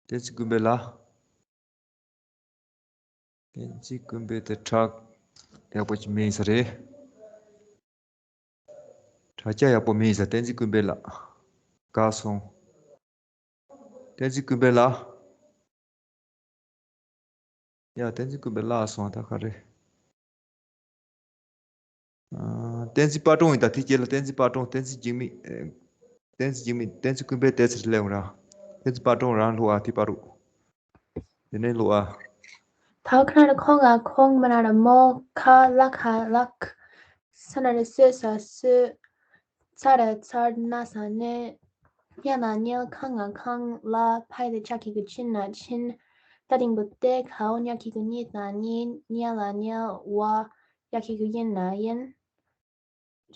བསྟན་འཛིན་ཀུན་དཔལ་ལགས། བསྟན་འཛིན་ཀུན་དཔལ་དེ་གྲགས་ཡག་པོ་ཅིག་མེད་ས་རེད། དྲ་རྒྱ་ཡག་པོ་མེད་ས། བསྟན་འཛིན་ཀུན་དཔལ་ལགས་འགག་སོང་། བསྟན་འཛིན་ཀུན་དཔལ་ལགས། ཡ། བསྟན་འཛིན་ཀུན་དཔལ་བརླག་སོང་། ད་ག་རེ། ཨ། བསྟན་འཛིན་དཔལ་སྒྲོན་ཡིན། ད་དེ་རྗེས་ལ་བསྟན་འཛིན་དཔལ་སྒྲོན། བསྟན་འཛིན་འཇིགས་མེད། ཨེ། བསྟན་འཛིན་འཇིགས་མེད། བསྟན་འཛིན་ཀུན་དཔལ་དེ་ཚེ་སླེབས་འོང་ར། བསྟན་འཛིན་དཔལ་སྒྲོན་རང་ལྷུག་ཨ། དེ་བར་དུ། དེ་ནས་ལྷུག་ཨ། ད་ཁ་ན་ཁོ་ང་ཁོང་། མ་ན་ར་མོ། ཁ་ལ་ཁ་ལག་ས་ན་ར་སོ་ས་སོས། ཚ་ར་ཚར། ན་ས་ནས། ཉ་ན་ཉལ། ཁ་ང་ཁང་། ལ། ཕ་ཡ་དེ་ཆ་གི་གུ་ཆི་ན་ཆིན། ད་འགྲེང་བུ་ཏེ། ག་འོ་ཉ་གི་གུ་ཉི་ན་ཉིན། ཉ་ལ་ཉལ། བ། ཡ་གི་གུ་ཡིན་ན་ཡིན།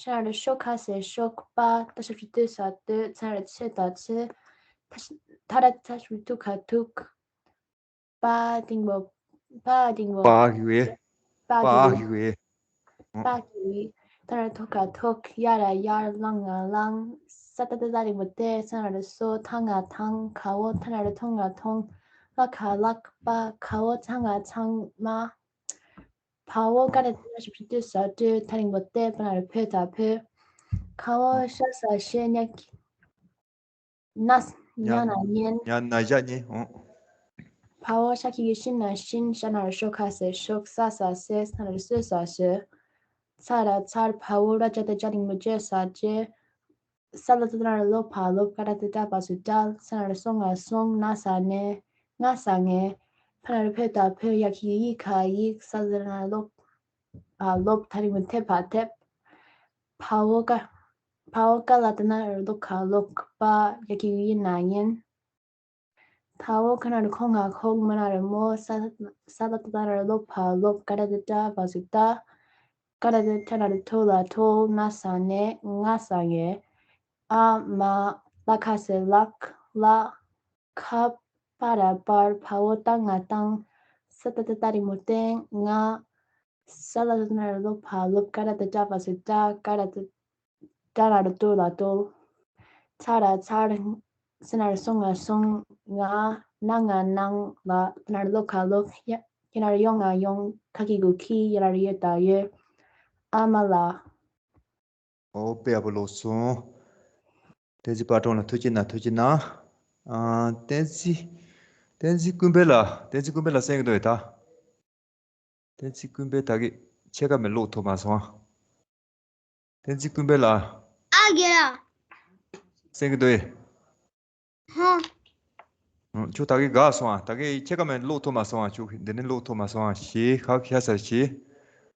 ཤ་ན་ར་ཤོ། ཁ་ས་ཤོག་པ། ད་ཞབས་ཀྱུ་དོ་ས་དོད། ཚ་ན་ར་ཚོ་ད་ཚོས། ད་ད་ར་ཚ་ཞབས་ཀྱུ་ཐུ་ཁ་ཐུག་པ་འགྲེང་བུ། པ་འགྲེང་བུ། པ་གི་གུ་ཡེ། པ་པ་གི་གུ་གི་གུ་ཡེ། པ་གི་གུ་ཡེ། ད་ན་ར་ཐོ་ཁ་ཐོག་ཡ་ར་ཡར། ལ་ང་ལང་། ས་ད་ད་ད་འགྲེང་བུ་ཏེ། ས་ན་ར་སོ། ཐ་ང་ཐང་། ག་འོ་ཐ་ན་ར་ཐོ་ང་ཐོང་། ལ་ཁ་ལག་པ། ག་འོ་ཚ་ང་ཚང་མ། བ་འོ་ཀ་ར་ཏ་ན་ཞབས་ཀྱུ་དོ་ས་དོད། ད་འགྲེང་བུ་དེ། བ་ན་རོ་བོ་ད་བོད། ཁ་འོ་ཤ་ས་ཤེ། ཉ་གི་ན་ས། ཉ་ན་ཉན། ཉ་ན་ཞ་ཉེ། འོ། བ་འོ་ཤ་གི་གུ་ཤི་ན་ཤིན། ཤ་ན་རོ་ཤོ། ཁ་ས་ཤོག་ས་ས་སེ། ས་ན་རོ་སོ་ས་སོས། ཚ་ར་ཚར། བ་འོ་ར་ཇ་ད་རྗ་འགྲེང་བུ་རྗེ་ས་རྗེས། ས་ལ་ཏ་ན་རོ་ལོ་བ་ལོབ། ཀ་ར་ཏ་ཏ་བ་ཟུར་བྲལ། ས་ན་རོ་སོ་ང་སོང་། ན་ས་ནས། ང་ས་ངས། ཕ་ན་རོ་བོ་ད་བོད། ཡ་གི་གུ་ཡི་ཁ་ཡིག་ས་ལ་ཏ་ན་རོ་ལོ་བ་ལོབ། ད་འགྲེང་བུ་ཐེ་བ་ཐེབས། བ་འོ་ཀ་བ་འོ་ཀ་ལ་ཏ་ན་རོ་ལོ་ཁ་ལོག་པ། ཡ་གི་གུ་ཡི་ན་ཡིན། ད་འོ་ཁ་ན་རོ་ཁོ་ང་ཁོག་མ་ན་རོ་མོ། ས་ས་ལ་ཏ་ན་རོ་ལོ་བ་ལོབ། ཀ་ར་ཏ་ཏ་བ་ཟུར་བྲལ། ཀ་ར་ཏ་ཏ་ན་རོ་ཐོ་ལ་ཐོལ། ན་ས་ནས། ང་ས་ངས། ཨ་མ། ལ་ཁ་ས་ལག་ལ། ཁ་པ་ར་པར། བ་འོ་ཏ་ང་བཏང་། ས་ད་ད་ད་འགྲེང་བུ་བསྟན། ང་། ས་ལ་ཏ་ན་རོ་ལོ་བ་ལོབ། ཀ་ར་ཏ་ཏ་བ་ཟུར་བྲལ། ཀ་ར་ཏ་ཏ་ན་རོ་ཏོ་ལ་ཏོལ། ཚ་ར་ཚར། ས་ན་རོ་སོ་ང་སོང་། ང་། ན་ང་ནང་། ལ་ཏ་ན་རོ་ལོ་ཁ་ལོག་ཡ་ན་རོ་ཡོ་ང་ཡོང་། ཁ་གི་གུ་ཁི། ཡ་ན་རོ་ཡོ་ད་ཡོད། ཨ་མ་ལགས། ཨོ། དཔེ་ཡག་པོ་ཀློག་སོང་། བསྟན་འཛིན་དཔལ་སྒྲོན་ལ་ཐུགས་རྗེ་གནང་། ཐུགས་རྗེ་གནང་། ཨ། བསྟན་འཛིན། བསྟན་འཛིན་ཀུན་དཔལ་ལགས། བསྟན་འཛིན་ཀུན་དཔལ་ལགས་གསན་གྱི་འདུག་ད། བསྟན་འཛིན་ཀུན་དཔལ་ད་གི་ཕྱེད་ཀ་མེད་ཀློག་ཐུབ་མ་སོང་། བསྟན་འཛིན་ཀུན་དཔལ་ལགས། ཨ་རྒན་ལགས། གསན་གྱི་འདུག་ཨེ། ཧ། ཁྱོད་ད་གིན་འགག་སོང་ཨ། ད་གིན་ཁྱེད་ཀ་མེད་ཀློག་ཐུབ་མ་སོང་ཨ། ཁྱོད་འདི་ནས་ཀློག་ཐུབ་མ་སོང་ཨ། ཞེས་ཁག་ཤ་ས་ཞེས།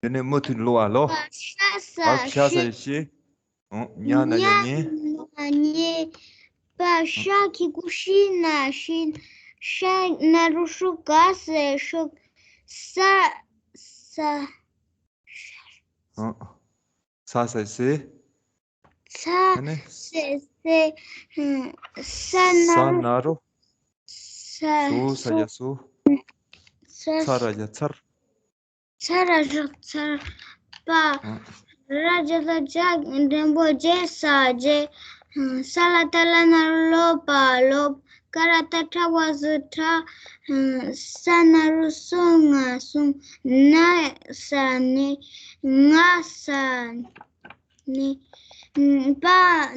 འདི་ནས་མུ་མཐུད་ཀློག་ཨ་ལོ། ཤ་ས་ཁག་ཤ་ས་ཞེས། ཞེས། ཉ་ན་ཉ་ཉེ། ཉ་ན་ཉེ། པ་ཤ་གི་གུ་ཤི་ན་ཤིན། ཤ་ན་རོ་ཤོ་ག་ས་ཤོག་ས་ས། ས་ས་སེ། ཚ། ཨ་ནི། སེ་སེ། ས་ན་ས་རོ། ན་རོ། ས། སུ་ས་སུ། ཡ་སུ། ས། ཚ་ར་ཡ་ཚར། ཚ་ར་ཤོག་ཚར། པ། ཨ། ར་ཇ་ད་རྗ་འགྲེང་བུ་རྗེ་ས་རྗེས། ས་ལ་ཏ་ལ་ན་རོ་ལོ་བ་ལོབ། ཀ་ར་ཏ་ཏྲ་བ་ཟུར་བྲལ། ས་ན་རོ་སོ་ང་སོང་། ན་ས་ནས། ང་ས་ནས། པ་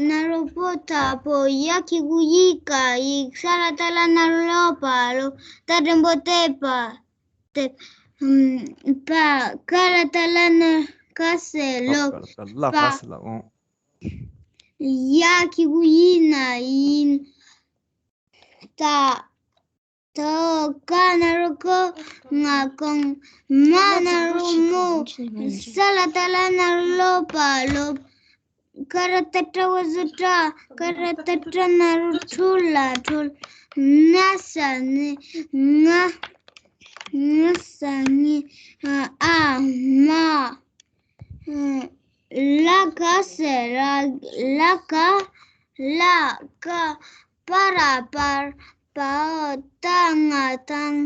ན་རོ་པོ་ད་བོད། ཡ་གི་གུ་ཡི་ག་ཡིག་ས་ལ་ཏ་ལ་ན་རོ་ལོ་བ་ལོབ། ད་འགྲེང་བུ་ཏེ་བ་ཏེབ། པ། ཀ་ར་ཏ་ལ་ན་ཀ་ས་ལོག་ལ་ཀ་ས་ལ་འོང་། ཡ་གི་གུ་ཡི་ན་ཡིན། ད། ད། ཀ་ན་རོ་ཀོ་ང་ཀོང་། མ་ན་རོ་མོ། ས་ལ་ཏ་ལ་ན་རོ་ལོ་བ་ལོབ། ཀ་ར་ཏ་ཏྲ་བ་ཟུར་བྲལ། ཀ་ར་ཏ་ཏྲ་ན་རོ་ཁྲོ་ལ་ཁྲོལ། ན་ས་ནས། ང་། ང་ས་ནས། ཨ་མ། ལ་ཀ་ས་ལག་ལ་ཀ་ལ་ཀ། པ་ར་པར། བ་འོ་ཏ་ང་བཏང་།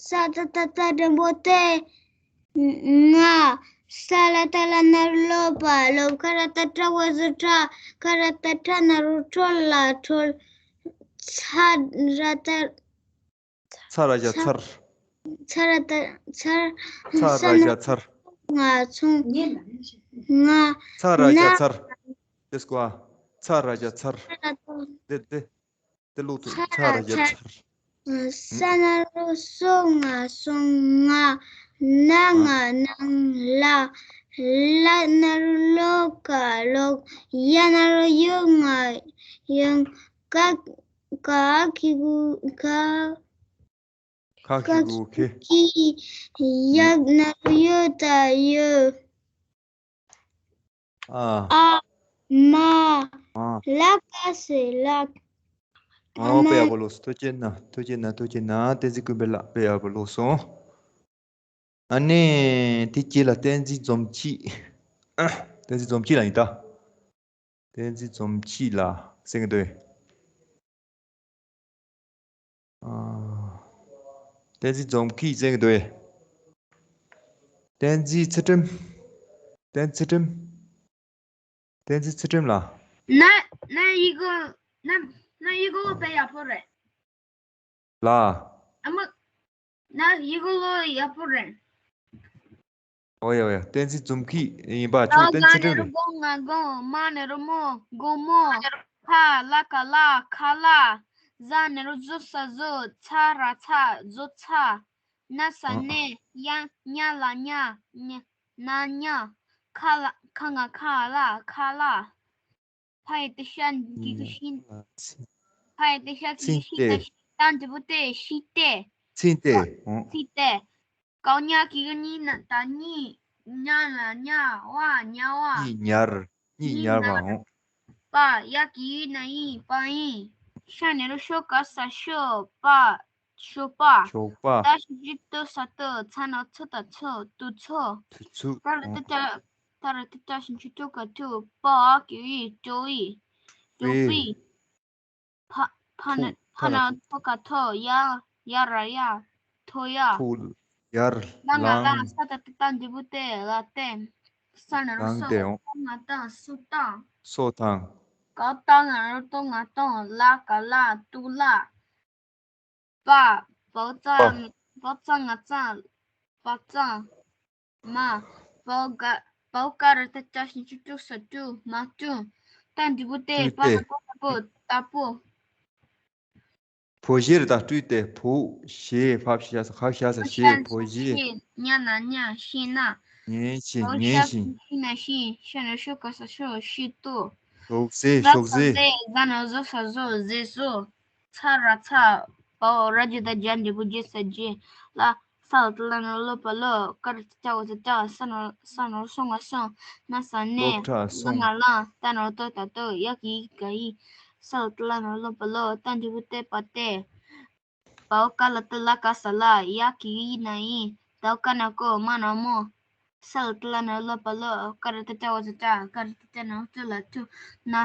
ས་ཏ་ཏ་ད་འགྲེང་བུ་ཏེ། ང་། ས་ལ་བཏགས་སླ་ན་རོ་སློ་བ་སློབ། ཁ་ར་བཏགས་སྐྲ་བ་འགྲོ་སྐྲ། ཁ་ར་བཏགས་སྐྲ་ན་རོ་སྐྲོ་ལ་སྐྲོད། ཚ་ར་བཏགས། ཚ་ར་བཞག་ཚ་ཚར། ཚ་ར་བཏགས་ཚར། ཚ་ར་ས་ན་བཞག་ཚར། ང་སོང་། ང་། ཚ་ར་བཞག་ན་ཚར། དེ་སྐོར། ཚ་ར་བཞག་ཚར། ཚ་ར་བཏགས། དེ་དེ། དེ་ལོག་ཐུབ། ཚ་ར་བཞག་ཚར། ཚར། ས་ན་རོ་སོ་ང་སོང་། ང་། ན་ང་ཨ། སྣང་། ལ། ལ་ན་རོ་སློ་ག་སློབ། ཡ་ན་རོ་ཡོ་ང་ཡོང་། ག་ག་གི་གུ་ག་ཁ་ཁ་གི་གུ་ཁེ། ཁི། ཡ་ན་རོ་ཡོ་ད་ཡོད། ཨ། ཨ། མ། ཨ། ལ་ཀ་ས་ལགས། ཨ་ཨོ་དཔེ་ཡག་པོ་ལོས། ཐུགས་རྗེ་ཆེ་གནང་། ཐུགས་རྗེ་ཆེ་གནང་། ཐུགས་རྗེ་གནང་། བསྟན་འཛིན་ཀུན་འཕེལ་ལགས། དཔེ་ཡག་པོ་ལོས་སོང་། ཨ་ནི་དེ་རྗེས་ལ་བསྟན་འཛིན་འཛོམས་སྐྱིད། བསྟན་འཛིན་འཛོམས་སྐྱིད་ལགས་ཡིན་ད། བསྟན་འཛིན་འཛོམས་སྐྱིད་ལགས་གསན་གི་འདུག། ཨ། བསྟན་འཛིན་འཛོམས་སྐྱིད་གསན་གི་འདུག་ཨེ། བསྟན་འཛིན་ཚུལ་ཁྲིམས། བསྟན་འཛིན་ཚུལ་ཁྲིམས། བསྟན་འཛིན་ཚུལ་ཁྲིམས་ལགས། ན། ན་ཡི་གུ། ན། ན་ཡི་གུ་དཔེ་ཡག་པོ་རེད། ལ། ཨ་མ། ན་ཡི་གུ་ལོ་ཡག་པོ་རེད། ཨོ་ཡ་ཨོ་ཡ། བསྟན་འཛིན་འཛོམས་སྐྱིད་ཡིན་པ། ཁྱོད་བསྟན་འཛིན་ཚུལ་ཁྲིམས་རེད། ད་ང་ནས་རོ་དགོང་། ང་དགོང་། མ་ནས་རོ་མོ། དགོང་མོ། ཁ་ལ་ཀ་ལ་ཁ་ལགས། ཟ་ནས་རོ་ཟོ་ས་ཟོ། ཚ་ར་ཚར། ཟོ་ཚར། ན་ས་ཨ། ནས། ཡ། ཉ་ལ་ཉ། ཉ། ན་ཉ། ཁ་ལ། ཁ་ང་ཁ་ལ་ཁ་ལགས། ཕ་ཡི་ཏི་ཤ་གི་གུ་ཤིན། ཕ་ཡི་ཏི་ཤ་གི་གུ་ཤིན། ཏ་ཤི་ཏ་འབྲས་བུ་ཏེ། ཤི་ཏེ། ཚིན་ཏེ། ཨོ། ཚིན་ཏེ། ག་ཉ་གི་གུ་ཉི་ན་ད་ཉི། ཉ་ལ་ཉ། བ། ཉ་བ། ཉི་ཉར། ཉི་ཉར་བ། ཨོ། པ། ཡ་གི་གུ་ན་ཡི། པ་ཡི། ཤ་ནས་རོ་ཤོ་ག་ས་ཤོ། པ། ཞོགས་པ། ཞོགས་པ། ཏ་ཞབས་ཀྱུ་ཏོ་ས་ཏོ། ཚ་ན་ཚོ་ད་ཚོ། དུ་ཚོ། དུ་ཚོ། ཏ་ར་ཏ་ཏ། ཏ་ར་ཏ་ཏ་ཞབས་ཀྱུ་ཏོ་ག་ཏོ། པ་ཨ་གི་གུ་པྲོ་པའི། པྲོ་པའི། པའི། ཕ། ཕ་ན། ཕ་ཕ་ན་ན་ཐོ་ག་ཐོ། ཡ། ཡ་ར་ཡ། ཐོ་ཡ། ཐོ། ཡར། ལ་ང་ལ། ལངས། ས་ཏ་ཏ་ཏ་འབྲས་བུ་ཏེ། ལ་བསྟན། ས་ན་རོ་ལངས་སོ། ཏེ། ཨོ། ཏ་ང་ཏང་། སོ་བཏང་། སོ་བཏང་། ག་ཏ་ང་རོ་ཏོ་ང་ཏོང་། ལ་ཀ་ལ་ཏུ་ལ། པ། བ་ཙ། པ། བ་ཙ་ང་ཙ། པ་ཙ། མ། བ་ག། བ་ག་ར་ཏ་ཏ་ཞབས་ཀྱུ་ཏུ་ས་ཏུ། མ་ཏུ། ཏ་འབྲས་བུ་ཏེ། ཏུ་པ་ཏེ། ན་པོ་ན་པོ། ཏ་པོ། བོ་ཞེ་ར་ད་སྤྲུལ་ཏེ། བོ་ཞེ། ཕ་ཞ་ས། ཕ་ཞ་ས་ཞེ། བོ་ཞེ། ཉ་ན་ཉ། ཤེ་ན། ཉན་ཤེ། བོ་ཉན་ཤེ། ཤ་ཤི་ན་ཤི། ཤ་ན་ཤོ་ག་ས་ཤོ། ཤེ་ཏོ། ཞོགས་ཟས། ཞོགས་ཟས། ཟ་ན་ཟོ་ས་ཟོ། ཟས་ཟོ། ཚ་ར་ཚ། བ་འོ་ར་ཇི་ད་ཇ་འབྲས་བུ་ཇེ་ས་ཇེ། ལ། ས་ལ་ཏ་ལ་ན་རོ་སློ་བ་སློབ། ཀ་ར་ཏ་ཏ་འོ་ས་ཀྲ། ས་ན་རོ་སོ་ང་སོང་། ན་ས་ནས། སློབ་གྲྭ་ལ་སོང་། ང་ལ། ཏ་ན་རོ་ཏོ་ད་ཏོ། ཡ་གི་གུ་ག་ཡི། ས་ལ་ཏ་ལ་ན་རོ་སློ་བ་སློབ། ཏ་འབྲས་བུ་ཏེ། པ་ཏེ། བ་འོ་ཀ་ལ་ཏ་ལ་ཀ་ས་ལ། ཡ་གི་གུ་ཡི་ན་ཡི། ད་འོ་ཀ་ན་ཀོ། མ་ན་མོ། ས་ལ་ཏ་ལ་ན་རོ་སློ་བ་སློབ། ཀ་ར་ཏ་ཏ་འོ་ས་ཀྲ། ཀ་ར་ཏ་ཏ་ན་རོ་ཏོ་ལ་ཏོ། ན།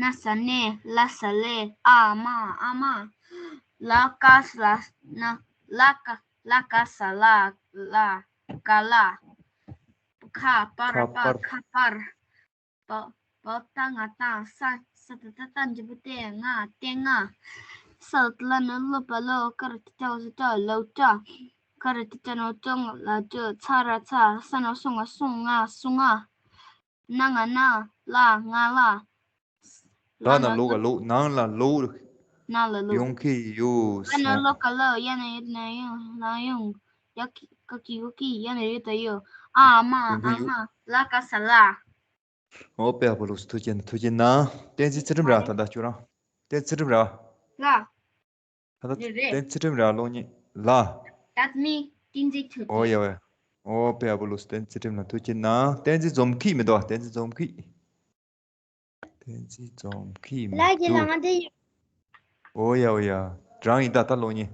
ན་ས་ནས། ལ་ས་ལས། ཨ་མ། ཨ་མ། ལ་ཀ་ས་ལ། ན། ལ་ཀ། ལ་ཀ་ས་ལ། ལ། ཀ་ལ། ཁ་པ་ར་པ། ཁ་པར། ཁ་པར། བ། བ་ཏ་ང་ཏང་། ས། ས་ཏ་ཏ་ཏ་འབྲས་བུ་ཏེ། ང་། ཏེ་ང་། ས་ལ་ཏ་ལ་ན་རོ་སློ་བ་སློབ། ཀ་ར་ཏ་ཏ་འོ་ས་ཀྲ། སློབ་གྲྭ། ཀ་ར་ཏ་ཏ་ན་རོ་ཏོ་ང་ལ་ཏོ། ཚ་ར་ཚ། ས་ན་རོ་སོ་ང་སོང་། ང་། སོང་ང་། ན་ང་ན། ལ། ང་ལ། ལ་ན་ལོ་ག་ལོ། ནང་ལ་ལོ། ནང་ལ་ལོ། ཡོང་གི་ཡོད། ལ་ན་ལོ་ག་ལོ། ཡ་ན་ཡོད་ན་ཡོང་། ལ་ཡོང་། ཡ་གི་གུ་གི་ཡོད་གི། ཡ་ན་ཡོད་ད་ཡོད། ཨ་མ། ཡོང་གི་ཨ་ཡོད། མ། ལ་ཀ་ས་ལ། ཨོ་དཔེ་ཡག་པོ་ལོས། ཐུགས་རྗེ་ཆེ་གནང་། ཐུགས་རྗེ་གནང་། བསྟན་འཛིན་ཚུལ་ཁྲིམས་ར། ད་ལྟ་ཁྱོད་རང་། བསྟན་འཛིན་ཚུལ་ཁྲིམས་ར། ལ། ད་ལྟ་རེད་རེད། བསྟན་འཛིན་ཚུལ་ཁྲིམས་ར། གློག་བརྙན་ལ། That's me. བསྟན་འཛིན་ཚུལ་ཁྲིམས། ཨོ་ཡ་ཝེ། ཨོ་དཔེ་ཡག་པོ་ལོས། བསྟན་འཛིན་ཚུལ་ཁྲིམས་ལ་ཐུགས་རྗེ་གནང་། བསྟན་འཛིན་འཛོམས་སྐྱིད་མི་འདུག་བ། བསྟན་འཛིན་འཛོམས་སྐྱིད། བསྟན་འཛིན་འཛོམས་སྐྱིད་མི་ལགས་ཀྱི་འདུག་ལགས་ང་འདི་ཡོད། ཨོ་ཡ་ཨོ་ཡ། རང་ཡིན་ད་ལྟ་གློག་བརྙན།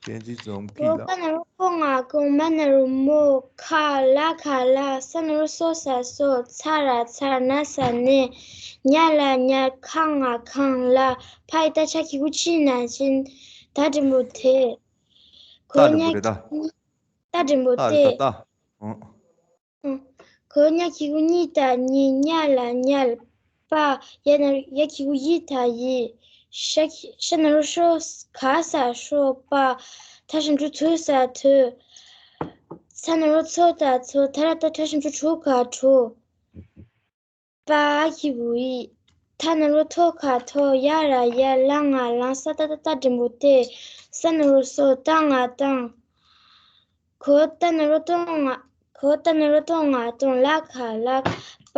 བསྟན་འཛིན་འཛོམས་སྐྱིད་ལགས། ཀ་ན་རོ་ཀོ་ང་ཀོ། མ་ན་རོ་མོ། ཁ་ལ་ཁ་ལ། ས་ན་རོ་སོ་ས་སོ། ཚ་ར་ཚ། ན་ས་ནས། ཉ་ལ་ཉར། ཁ་ང་ཁང་ལ། ཕ་ཡི་ཏ་ཤ་གི་གུ་ཆི་ན་ཆིན། ད་འགྲེང་བུ་དེ། ད་འགྲེང་བུ་རེད་ད། ད་འགྲེང་བུ་ད་རེད་ད་དེ། ད། ཨོ། གོ་ཉ་གི་གུ་གཉིས་དང་གཉིས། ཉ་ལ་ཉལ། པ། ཡ་ན་ཡ་གི་གུ་ཡི་དང་ཡི། ཤ་གི་ཤ་ན་རོ་ཤོ། ག་ས་ཤོག་པ། ཐ་ཞབས་ཀྱུ་ཐུ་ས་ཐུག་ཚ་ན་རོ་ཚོ་དང་ཚོ། ཐ་ར་ཏ་ཐ་ཞབས་ཀྱུ་ཐུ་ག་ཐུག་པ་གི་གུ་ཡི། ཐ་ན་རོ་ཐོ་ག་ཐོག་ཡ་ར་ཡལ། ལ་ང་ལངས། ས་ཏ་ཏ་སྟ་འགྲེང་བུ་སྟེ། ས་ན་རོ་སོ། ཏ་ང་ཏང་། གོ་ཏ་ན་རོ་ཏོ་ང་། གོ་ཏ་ན་རོ་ཏོ་ང་ཏོང་། ལ་ག་ལགས། པ།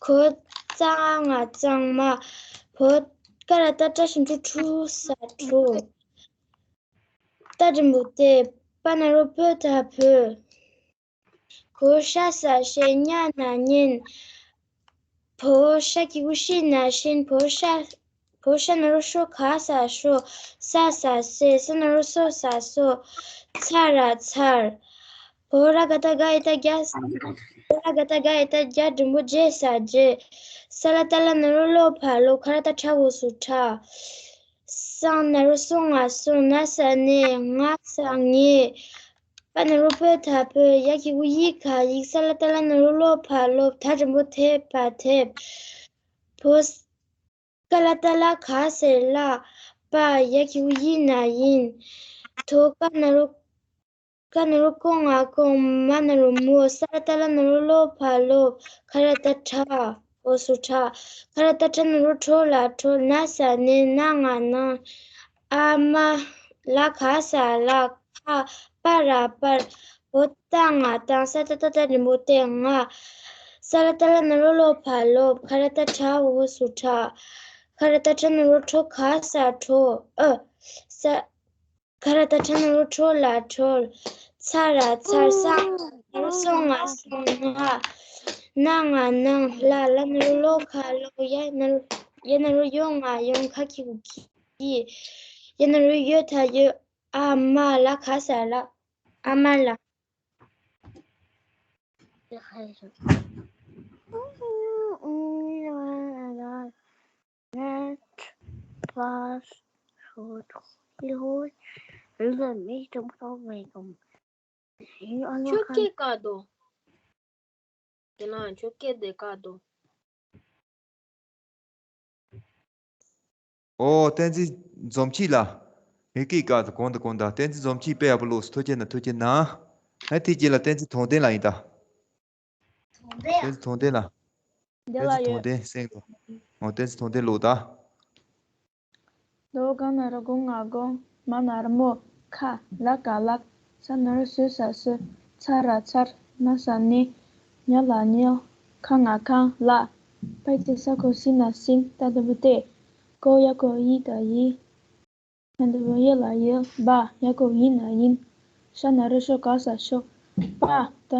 གོ་ཙ་ང་གཙང་མ། བོ་ཀ་ར་ཏ་ཏྲ་ཞབས་ཀྱུ་ཀྲུ་ས་ཀྲུག་ཏ་འགྲེང་བུ་སྟེ། པ་ན་རོ་པོ་ད་བོད། གོ་ཤ་ས་ཤེ། ཉ་ན་ཉན། བོ་ཤ་གི་གུ་ཤི་ན་ཤིན། བོ་ཤ་བོ་ཤ་ན་རོ་ཤོ། ག་ས་ཤོ། ས་ས་སེ། ས་ན་རོ་སོ་ས་སོ། ཚ་ར་ཚར། བོ་ར་ག་ཏ་ག་ཡ་ཏ་རྒྱ། བོ་ར་ག་ཏ་ག་ཡ་ཏ་རྒྱ་འགྲེང་བུ་རྗེ་ས་རྗེ། ས་ལ་ཏ་ལ་ན་རོ་ལོ་ཕ་ལོ། ཁ་ར་ཏ་ཁྲ་འོ་སུ་ཁྲ། སང་ན་རོ་སོ་ང་སོང་། ན་ས་ནས་ང་ས་ངས། པ་ན་རོ་པོ་ད་བོད། ཡ་གི་གུ་ཡི་ག་ཡིག་ས་ལ་ཏ་ལ་ན་རོ་ལོ་ཕ་ལོབ། ཐ་འགྲེང་བུ་ཐེ་བ་ཐེབས། བོ་ཀ་ལ་ཏ་ལ་ག་ས་ལ། པ་ཡ་གི་གུ་ཡི་ན་ཡིན། ཐོ་ཀ་ན་རོ་ཀ་ན་རོ་ཀོ་ང་ཀོང་། མ་ན་རོ་མོ། ས་ལ་ཏ་ལ་ན་རོ་ལོ་ཕ་ལོབ། ཁ་ར་ཏ་ཁྲ་འོ་སུ་ཁྲ། ཁ་ར་ཏ་ཁྲ་ན་རོ་ཁྲོ་ལ་ཁྲོལ། ན་ས་ནས་ན་ང་ནང་། ཨ་མ། ལ་ག་ས་ལགས། ཁ། པ་ར་པར། བོ་ཏ་ང་ཏང་། ས་ཏ་ཏ་སྟ་འགྲེང་བུ་སྟེ་ང་། ས་ལ་ཏ་ལ་ན་རོ་ལོ་ཕ་ལོབ། ཁ་ར་ཏ་ཁྲ་འོ་སུ་ཁྲ། ཁ་ར་ཏ་ཁྲ་ན་རོ་ཁྲོ། ག་ས་ཁྲོ། ཨ། ས། ཁ་ར་ཏ་ཁྲ་ན་རོ་ཁྲོ་ལ་ཁྲོལ། ཚ་ར་ཚར། སང་ན་རོ་སོ་ང་སོང་། ང་། ན་ང་ནང་། ལ། ལ་ན་རོ་ལོ་ཁ་ལོ། ཡ་ན་རོ་ཡ་ན་རོ་ཡོ་ང་ཡོང་། ཁ་གི་གུ་གི། ཡ་ན་རོ་ཡོ་ད་ཡོ། ཨ་མ། ལ་ག་ས་ལགས། ཨ་མ་ལགས། ཁྱོད་སྐད་བཀག་འདུག་དེ་ན་ཁྱོད་སྐད་དེ་བཀག་འདུག་ཨོ། བསྟན་འཛིན་འཛོམས་སྐྱིད་ལགས། ངའི་སྐད་བཀག་འདུག་གོང་དུ་གོང་དུ། བསྟན་འཛིན་འཛོམས་སྐྱིད་དཔེ་ཡག་པོ་ཀློགས་སོང་། ཐུགས་རྗེ་གནང་། ཐུགས་རྗེ་གནང་། ཨ། དེའི་རྗེས་ལ་བསྟན་འཛིན་དུང་ལྡན་ལགས་ཡིན་ད། བསྟན་འཛིན་དུང་ལྡན་ལགས། འདི་བསྟན་ལ་འཛིན་དུང་ཡོད། ལྡན་གསན་དང་། ཨོ། བསྟན་འཛིན་དུང་ལྡན་ཀློགས་དང་། ལ་ག་ན་རོ་གོ་ང་གོང་། མ་ན་རོ་མོ། ཁ། ལ་ག་ལགས། ས་ན་རོ་སོ་ས་སོས། ཚ་ར་ཚར། ན་ས་ནས། ཉ་ལ་ཉལ། ཁ་ང་ཁང་། ལ། པ་ཡ་ས་གོ་ཤི་ན་ཤིན། ཏ་འགྲེང་བུ་ཏེ། གོ་ཡ་གོ་ཡི་ད་ཡི། ཡ་འགྲེང་བུ་ཡ་ལ་ཡོ། བ་ཡ་གོ་ཡི་ན་ཡིན། ཤ་ན་རོ་ཤོ། ག་ས་ཤོག་པ། ཏ་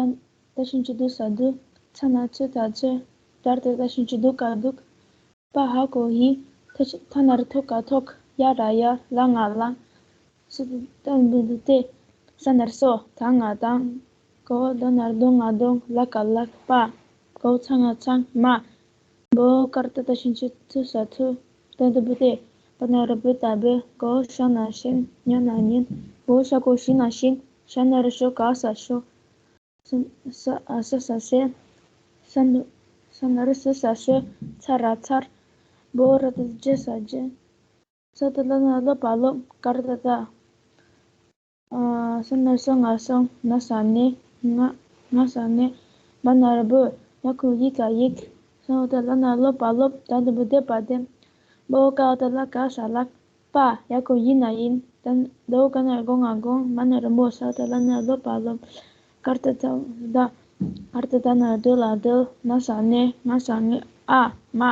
ཏ་ཞབས་ཀྱུ་ཏུ་ས་ཏུག་ཚ་ན་ཚོ་ད་ཚོས། ད་ར་ཏ་ཏ་ཞབས་ཀྱུ་ཏུ་ག་ཏུག་པ་ཧ་གོ་ཧི། ཐ་ཤ་ཐ་ན་རོ་ཐོ་ག་ཐོག་ཡ་ར་ཡལ། ལ་ང་ལངས། ས་ཏ་ཏ་འགྲེང་བུ་སྟེ། ས་ན་རོ་སོ། ད་ང་དང་། ག་འོ་ད་ན་རོ་དོ་ང་དོང་། ལ་ག་ལགས། པ། ག་འོ་ཚ་ང་ཚང་། མ། བོ་ཀ་ར་ཏ་ཏ་ཞབས་ཀྱུ་ཐུ་ས་ཐུག་ཏ་འགྲེང་བུ་ཏེ། བ་ན་རོ་བོ་ད་བོད། ག་འོ་ཤ་ན་ཤིན། ཉ་ན་ཉིན། བོ་ཤ་གོ་ཤི་ན་ཤིན། ཤ་ན་རོ་ཤོ། ག་ས་ཤོག་ས་ས་ཨ་ས་ས་སེ། ས་ན་ས་ན་རོ་སོ་ས་སོས། ཚ་ར་ཚར། བོ་ར་ཏ་ཏ་རྗེ་ས་རྗེ། ས་ཏ་ལ་ན་ལོ་པ་ལོབ། ཀ་ར་ཏ་ཏ། ཨ། ས་ན་རོ་སོ་ང་སོང་། ན་ས་ནས། ང་ང་ས་ནས། བ་ན་རོ་བོ། ཡ་གོ་ཡི་ག་ཡིག་ས་འོ་ད་ལ་ན་ལོ་པ་ལོབ། ད་འགྲེང་བུ་དེ་བ་དེ། བོ་ཀ་འོ་ད་ལ་ག་ས་ལགས། པ། ཡ་གོ་ཡི་ན་ཡིན། ད་ད་འོ་ག་ན་རོ་གོ་ང་གོང་། མ་ན་རོ་མོ། ས་འོ་ད་ལ་ན་ལོ་པ་ལོབ། ཀ་ར་ཏ་ད་ད། ཀ་ར་ཏ་ད་ན་རོ་དོ་ལ་དོལ། ན་ས་ནས། ང་ས་ངས། ཨ་མ།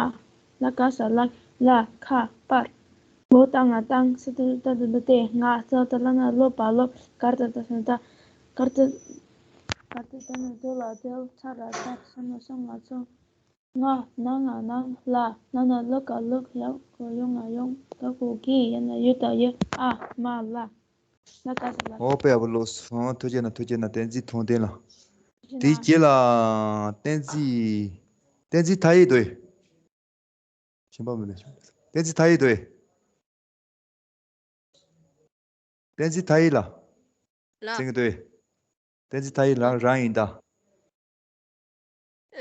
ལ་ག་ས་ལགས། ལ་ཁ་པར། བོ་ཏ་ང་དང་། ས་ཏ་ཏ་འགྲེང་བུ་ཏེ། ང་། ས་འོ་ད་ལ་ན་ལོ་པ་ལོབ། ཀ་ར་ཏ་ད་ས་ད། ཀ་ར་ཏ་ཀ་ར་ཏ་ད་ན་རོ་དོ་ལ་དོལ། ཚ་ར་ཚར། ས་ན་རོ་སོ་ང་སོང་། ང་། ན་ང་ནང་། ལ། ན་ན་ལོ་ག་ལོག་ཡ་གོ་ཡོ་ང་ཡོང་། ག་གོ་གི། ཡ་ན་ཡོ་ད་ཡོད། ཨ་མ་ལ། ལ་ག་ས་ལ། ཨོ་དཔེ་ཡག་པོ་ཀློགས་སོང་། ཐུགས་རྗེ་གནང་། ཐུགས་རྗེ་གནང་། བསྟན་འཛིན་དུང་ལྡན་ལགས། དེའི་རྗེས་ལ་བསྟན་འཛིན། བསྟན་འཛིན་མཐའ་ཡས་དོ། ཤེས་པ་མི་འདུག་བསྟན་འཛིན་མཐའ་ཡས་དོ། བསྟན་འཛིན་མཐའ་ཡས་ལགས། ལགས། གསན་གྱི་འདུག་བསྟན་འཛིན་མཐའ་ཡས་ལགས། རང་ཡིན་ད།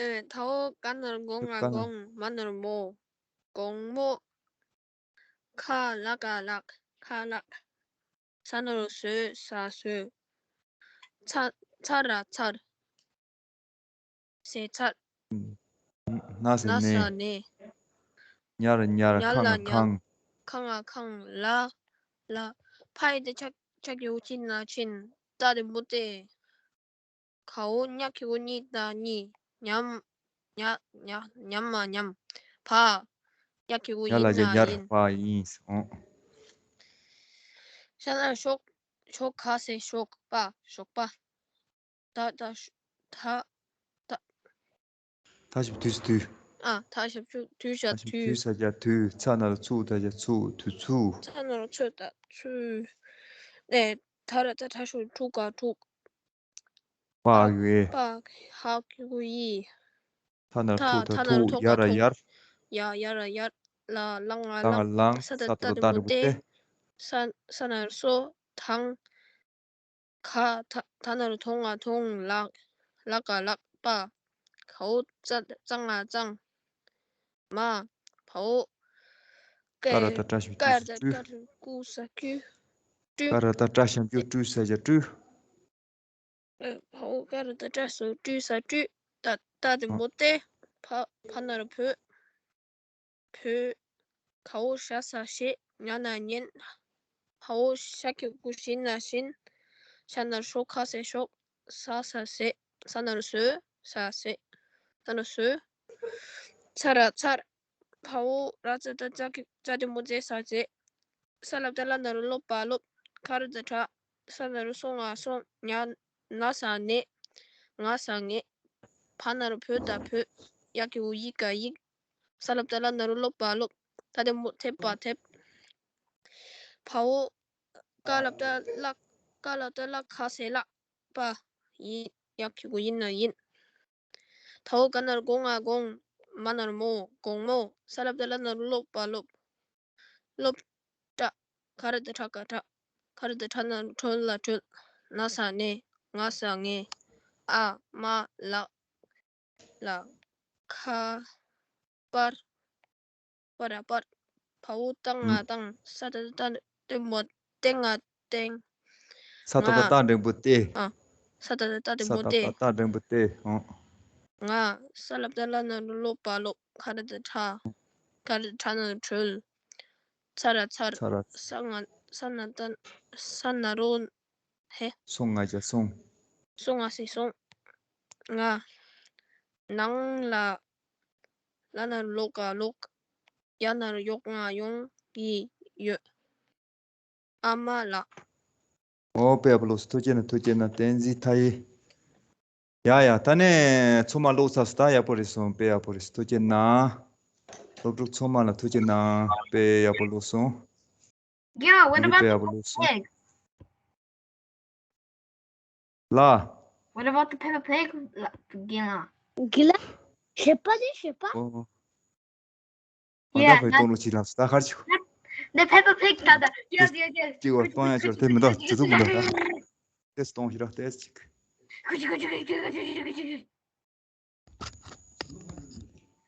ཨེ། ད་འོ། ག་ན་རོ་གོ་ང་ག་ན། གོང་། མ་ན་རོ་མོ། གོང་མོ། ཁ་ལ་ག་ལག་ཁ་ལག་ས་ན་རོ་སོ། ས་སོས། ཚ་ཚ་ར་ཚར། ཟས་ཚར། ན་ས་ན་ནས། ས་ནས། ཉ་ར་ཉར། ཉ་ཁ་ལ་ང་ཉར། ཁང་། ཁ་ང་ཁང་། ལ་ལ། ཕ་ཡི་ཏེ་ཕྱ་ཕྱ་གི་གུ་ཅི་ན་ཕྱིན། ཏ་དེ་མོ་ཏེ། ག་འོ། ཉ་གི་གུ་ཉི། ཏ་ཉིད། ཉམ། ཉ་ཉ་ཉམ་མ་ཉམས། བ། ཉ་གི་གུ་ཉ་ཡིན་ལ་ན་ཉར་ཡིན། བ་ཡིན། ཨོ། ཤ་ན་ཤོག་ཤོག་ག་ས་ཤོག་པ། ཞོགས་པ། ད་ད་ཤོ་ད་ད། ད་ཞབས་དུས་སུ་དུས། ཨ། ད་ཞབས་ཞུ་དུས་ཤ་ད་ཞབས་དུས། དུས་ས་རྒྱ་དུས། ཚ་ན་རོ་ཚུ། ད་རྒྱ་ཚུ། དུས་ཚུ། ཚ་ན་རོ་ཚོད། ད་ཚུ། ཨེ། ད་ར་ད་ད་ཤོ་ཕྲུ་ག་ཕྲུག་པ་ཨ་གི་གུ་ཨེ། པ་ཧ་གི་གུ་ཡི། ཐ་ན་རོ་ཐ་ཐུག་ད་ཐ་ན་རོ་ཐུག་ཐོག་ཡ་ར་ཐོག་ཡར། ཡ་ཡ་ར་ཡར། ལ་ལ་ང་ལ་ལ་ལང་། ས་ད་ད་ད་འགྲེང་བུ་ཏེ། ས་ས་ན་རོ་སོ། ཐང་། ཁ། ཐ་ཐ་ན་རོ་ཐོ་ང་ཐོང་། ལག་ལ་ག་ལག་པ། ག་འོ། ཙ་ཙ་ང་གཙང་། མ། བ་འོ། ཀ་ར་ད་ཀྲ་ཞབས་ཀྱུ་ཀ་ར་ད་ཀྲུ། ཀྲ་ཀུ་ས་ཀྱུ། ཀྲུ། ཀ་ར་ད་ཀྲ་ཞབས་ཀྱུ་ཀྲུ་ས་རྒྱ་ཀྲུ། ཨ། བ་འོ། ཀ་ར་ད་ཀྲ་སོ་ཀྲུ་ས་ཀྲུ། ད་ད་དེ་མོ་ཏེ། བ་བ་ན་རོ་བོད། བོད། ག་འོ། ཞ་ས་ཞེས། ཉ་ན་ཉན། ཧ་འོ། ཤ་གི་གུ་ཞི་ན་བཞིན། ཤ་ན་རོ་ཤོ་ཁ་ས་ཤོག་ས་ས་ཟས། ས་ན་རོ་ཟོས། ས་ཟས། ས་ན་རོ་ཟོས། ཚ་ར་ཚར། བ་འོ། ར་ཙ་ད་ཙ་གི་ཙ་དེ་མོ་ཙེ་ས་ཙེ། ས་ལ་བཏགས་སླ་ན་རོ་སློ་བ་སློབ། ཁ་ར་ད་ཁྲ། ས་ན་རོ་སོ་ང་སོང་། ཉ་ན་ས་ནས། ང་ས་ངས། བ་ན་རོ་བོ་ད་བོད། ཡ་གི་གུ་ཡི་ག་ཡིག་ས་ལ་བཏགས་སླ་ན་རོ་སློ་བ་སློབ། ད་དེ་མོ་ཐེབ་པ་ཐེབས། བ་འོ། ཀ་ལ་བཏགས་སླ། ཀ་ལ་བཏགས་སླ་ཁ་ས་སླ། པ། ཡིན། ཡ་གི་གུ་ཡིན་ན་ཡིན། ད་འོ། ག་ན་རོ་གོ་ང་གོང་། མ་ན་རོ་མོ། གོང་མོ། ས་ལ་བཏགས་སླ་ན་རོ་སློ་བ་སློབ། སློབ་གྲྭ། ག་ར་བཏགས་གྲ་ག་གྲགས། ག་ར་བཏགས་གྲ་ན་རོ་གྲོ་ལ་གྲོལ། ན་ས་ནས། ང་ས་ངས། ཨ་མ་ལགས་ལ། ཁ་པར། པ་ར་པར། བ་འོ། ཏ་ང་ཏང་། ས་ཏ་བཏགས་སྟ་སྟེ་མོ། སྟེ་ང་སྟེང་། ས་ཏ་བཏགས་སྟ་འགྲེང་བུ་སྟེ། ཨ། ས་ཏ་བཏགས་སྟ་སྟེ་མོ་སྟེ། ས་ཏ་བཏགས་སྟ་འགྲེང་བུ་སྟེ། ཨོ། ང་། ས་ལ་བཏགས་སླ་ན་རོ་སློ་བ་སློབ། ཁ་ར་བཏགས་ཁྲ། ཁ་ར་བཏགས་ཁྲ་ན་རོ་ཁྲོལ། ཚ་ར་ཚར། ཚ་ར། ས་ང་ས་ན་བཏགས་ས་ན་རོ། ཧེ། སོ་ང་ཞ་སོང་། སོ་ང་ས་སོང་། ང་། ནང་ལ། ལ་ན་རོ་ལོ་ག་ལོག་ཡ་ན་རོ་ཡོག་ང་ཡོང་གི་ཡོད། ཨ་མ་ལགས། ཨོ། དཔེ་ཡག་པོ་ལོག་སོང་། ཐུགས་རྗེ་གནང་། ཐུགས་རྗེ་གནང་། བསྟན་འཛིན་མཐའ་ཡས། ཡ་ཡ། ད་ནས་ཚང་མ་ལོག་ཚར་སོང་། ད་ཡག་པོ་རེད་སོང་། དཔེ་ཡག་པོ་རེད་སོང་། ཐུགས་རྗེ་གནང་། སློབ་ཕྲུག་ཚང་མ་ལ་ཐུགས་རྗེ་གནང་། དཔེ་ཡག་པོ་ལོག་སོང་། Yeah, what about the pig? ལ། What about the Peppa Pig? གི་ལ། ཞེས་པ་ནི་ཞེས་པ། ཨོ། ཨོ། ད་ཕའི་གཏོང་ལུགས་ཅིག་ལ་ད་ཁར་ཅིག The Peppa Pig. ད་ད། Yes, yes, yes. ཅིག་བ་གཏོང་ཡ་ཅོར་དེ་མི་འདུག་དེ་ཚོ་མི་འདུག་ད་ཏེས་གཏོང་ཞིག་ར་ཏེས་ཅིག་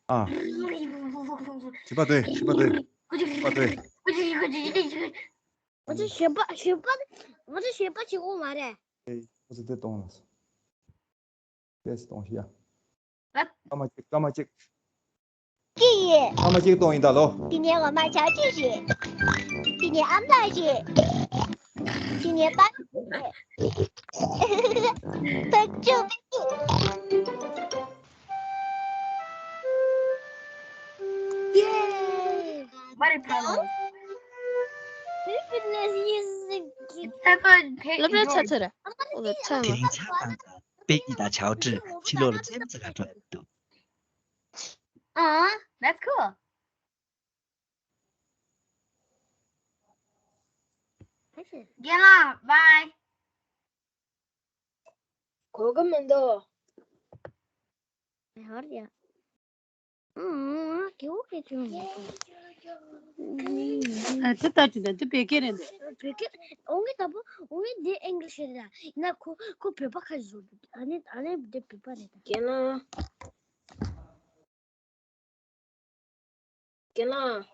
ཨ། ཞེས་པ་དེ། ཞེས་པ་དེ། ཞེས་པ་དེ། ང་ཚོ་ཞེས་པ་ཞེས་པ་ང་ཚོ་ཞེས་པ་བྱེད་དགོས་མ་རེད། ཨེ། ཁོ་ཚོ་དེ་གཏོང་ལ། ཏེས་གཏོང་ཞིག་ཡ། སྐར་མ་གཅིག་སྐར་མ་གཅིག་ཅི་ཡིན། སྐར་མ་གཅིག་གཏོང་ཡིན་ད་ལོ། དེ་ནས་འོ་མ་ཆ་ཅི་ཞིག་དེ་ནས་ཨམ་ལགས་ཞིག་དེ་ནས་པ། ཐག་ཆོད་པའི། ཡེ། མ་རེད་ཕ་ལོ། སློབ་གྲྭ་ཚར་ཚར་རེད། འོ་ལོ་ཚར་མ། དེ་རིང་ཆང་བཏང་དང་དཔེ་ཡིག་དང་ཆའོ་ཀྲི་ཕྱི་ལོགས་ལ་ཚན་རིག་ཚགས་ཁ་འགྲོ་འདུག་ཨང་། That's cool. རྒན་ལགས། Bye. གོ་གི་མི་འདུག་ཧར་ཡ། ཨང་། གེའུ་གེ་ཆུང་། ཨ། དེ་ལྟ་ཅི་འདྲ་འདི་བོད་སྐད་རེད་འདུག་བོད་སྐད། འོང་གི་ད་པོ་འོང་གི་འདི་ཨིང་ལིཤ་རེད་ད། ཡིན་ན་ཁོ་ཁོ་བོད་པ་ཁ་ཅིག་བཟོ་འདུག་ཨ་ནི་ཨ་ནི་འདི་བོད་པ་རེད་ད། རྒན་ལགས། རྒན་ལགས།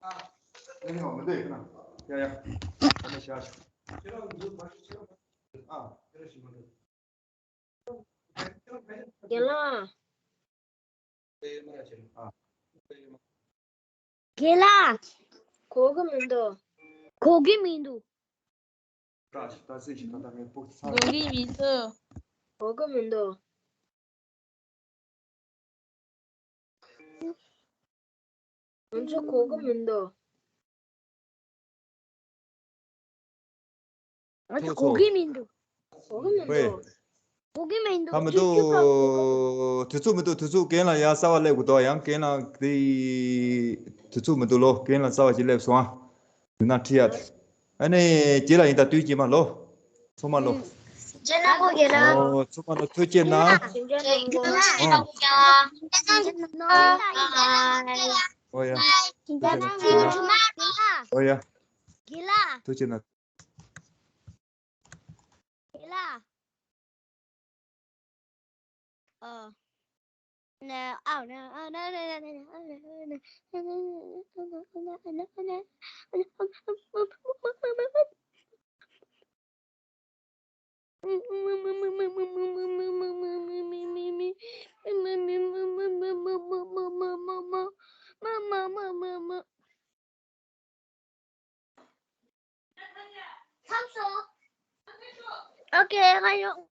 ཨ་ནི་མ་འདོད་ཡིན་ན། ཡ་ཡ། ཨ་ནི་བཞག་ཨ། རྒན་ལགས། རྒན་ལགས། གོ་གི་མི་འདུག་གོ་གི་མི་འདུག་ད་ད་སེ་ཞིག་ད་ད་ངས་པོ་ཚ། གོ་གི་མི་འདུག་གོ་གི་མི་འདུག་ང་ཚོ་གོ་གི་མི་འདུག་ང་ཚོ་གོ་གི་མི་འདུག་གོ་གི་མི་འདུག་གོ་གི་མི་འདུག་ད་མི་འདུག་དུས་ཚོད་མི་འདུག་དུས་ཚོད་རྒན་ལགས་ཡ་གསར་བ་སླེབས་དགོས་འདུག་ཡང་རྒན་ལགས་དེ་དུས་ཚོད་མི་འདུག་ལོ། རྒན་ལགས་གསར་བ་ཞིག་སླེབས་སོང་ཨ། ཡིན་ན་ཁྲིད་ཡ་དེ། ཨ་ནི་རྗེས་ལ་ཡིན་ད་དུས་རྗེས་མ་ལོ། ཚང་མ་ལོ། རྗེས་ལ་གོ་རྒན་ལགས། ཨོ་ཚང་མ་ལོ་ཐུགས་རྗེ་གནང་། ཨོ་ཡ། ཨོ་ཡ། ཐུགས་རྗེ་གནང་། ཨོ་ཡ། ཐུགས་རྗེ་གནང་། Okay, I don't.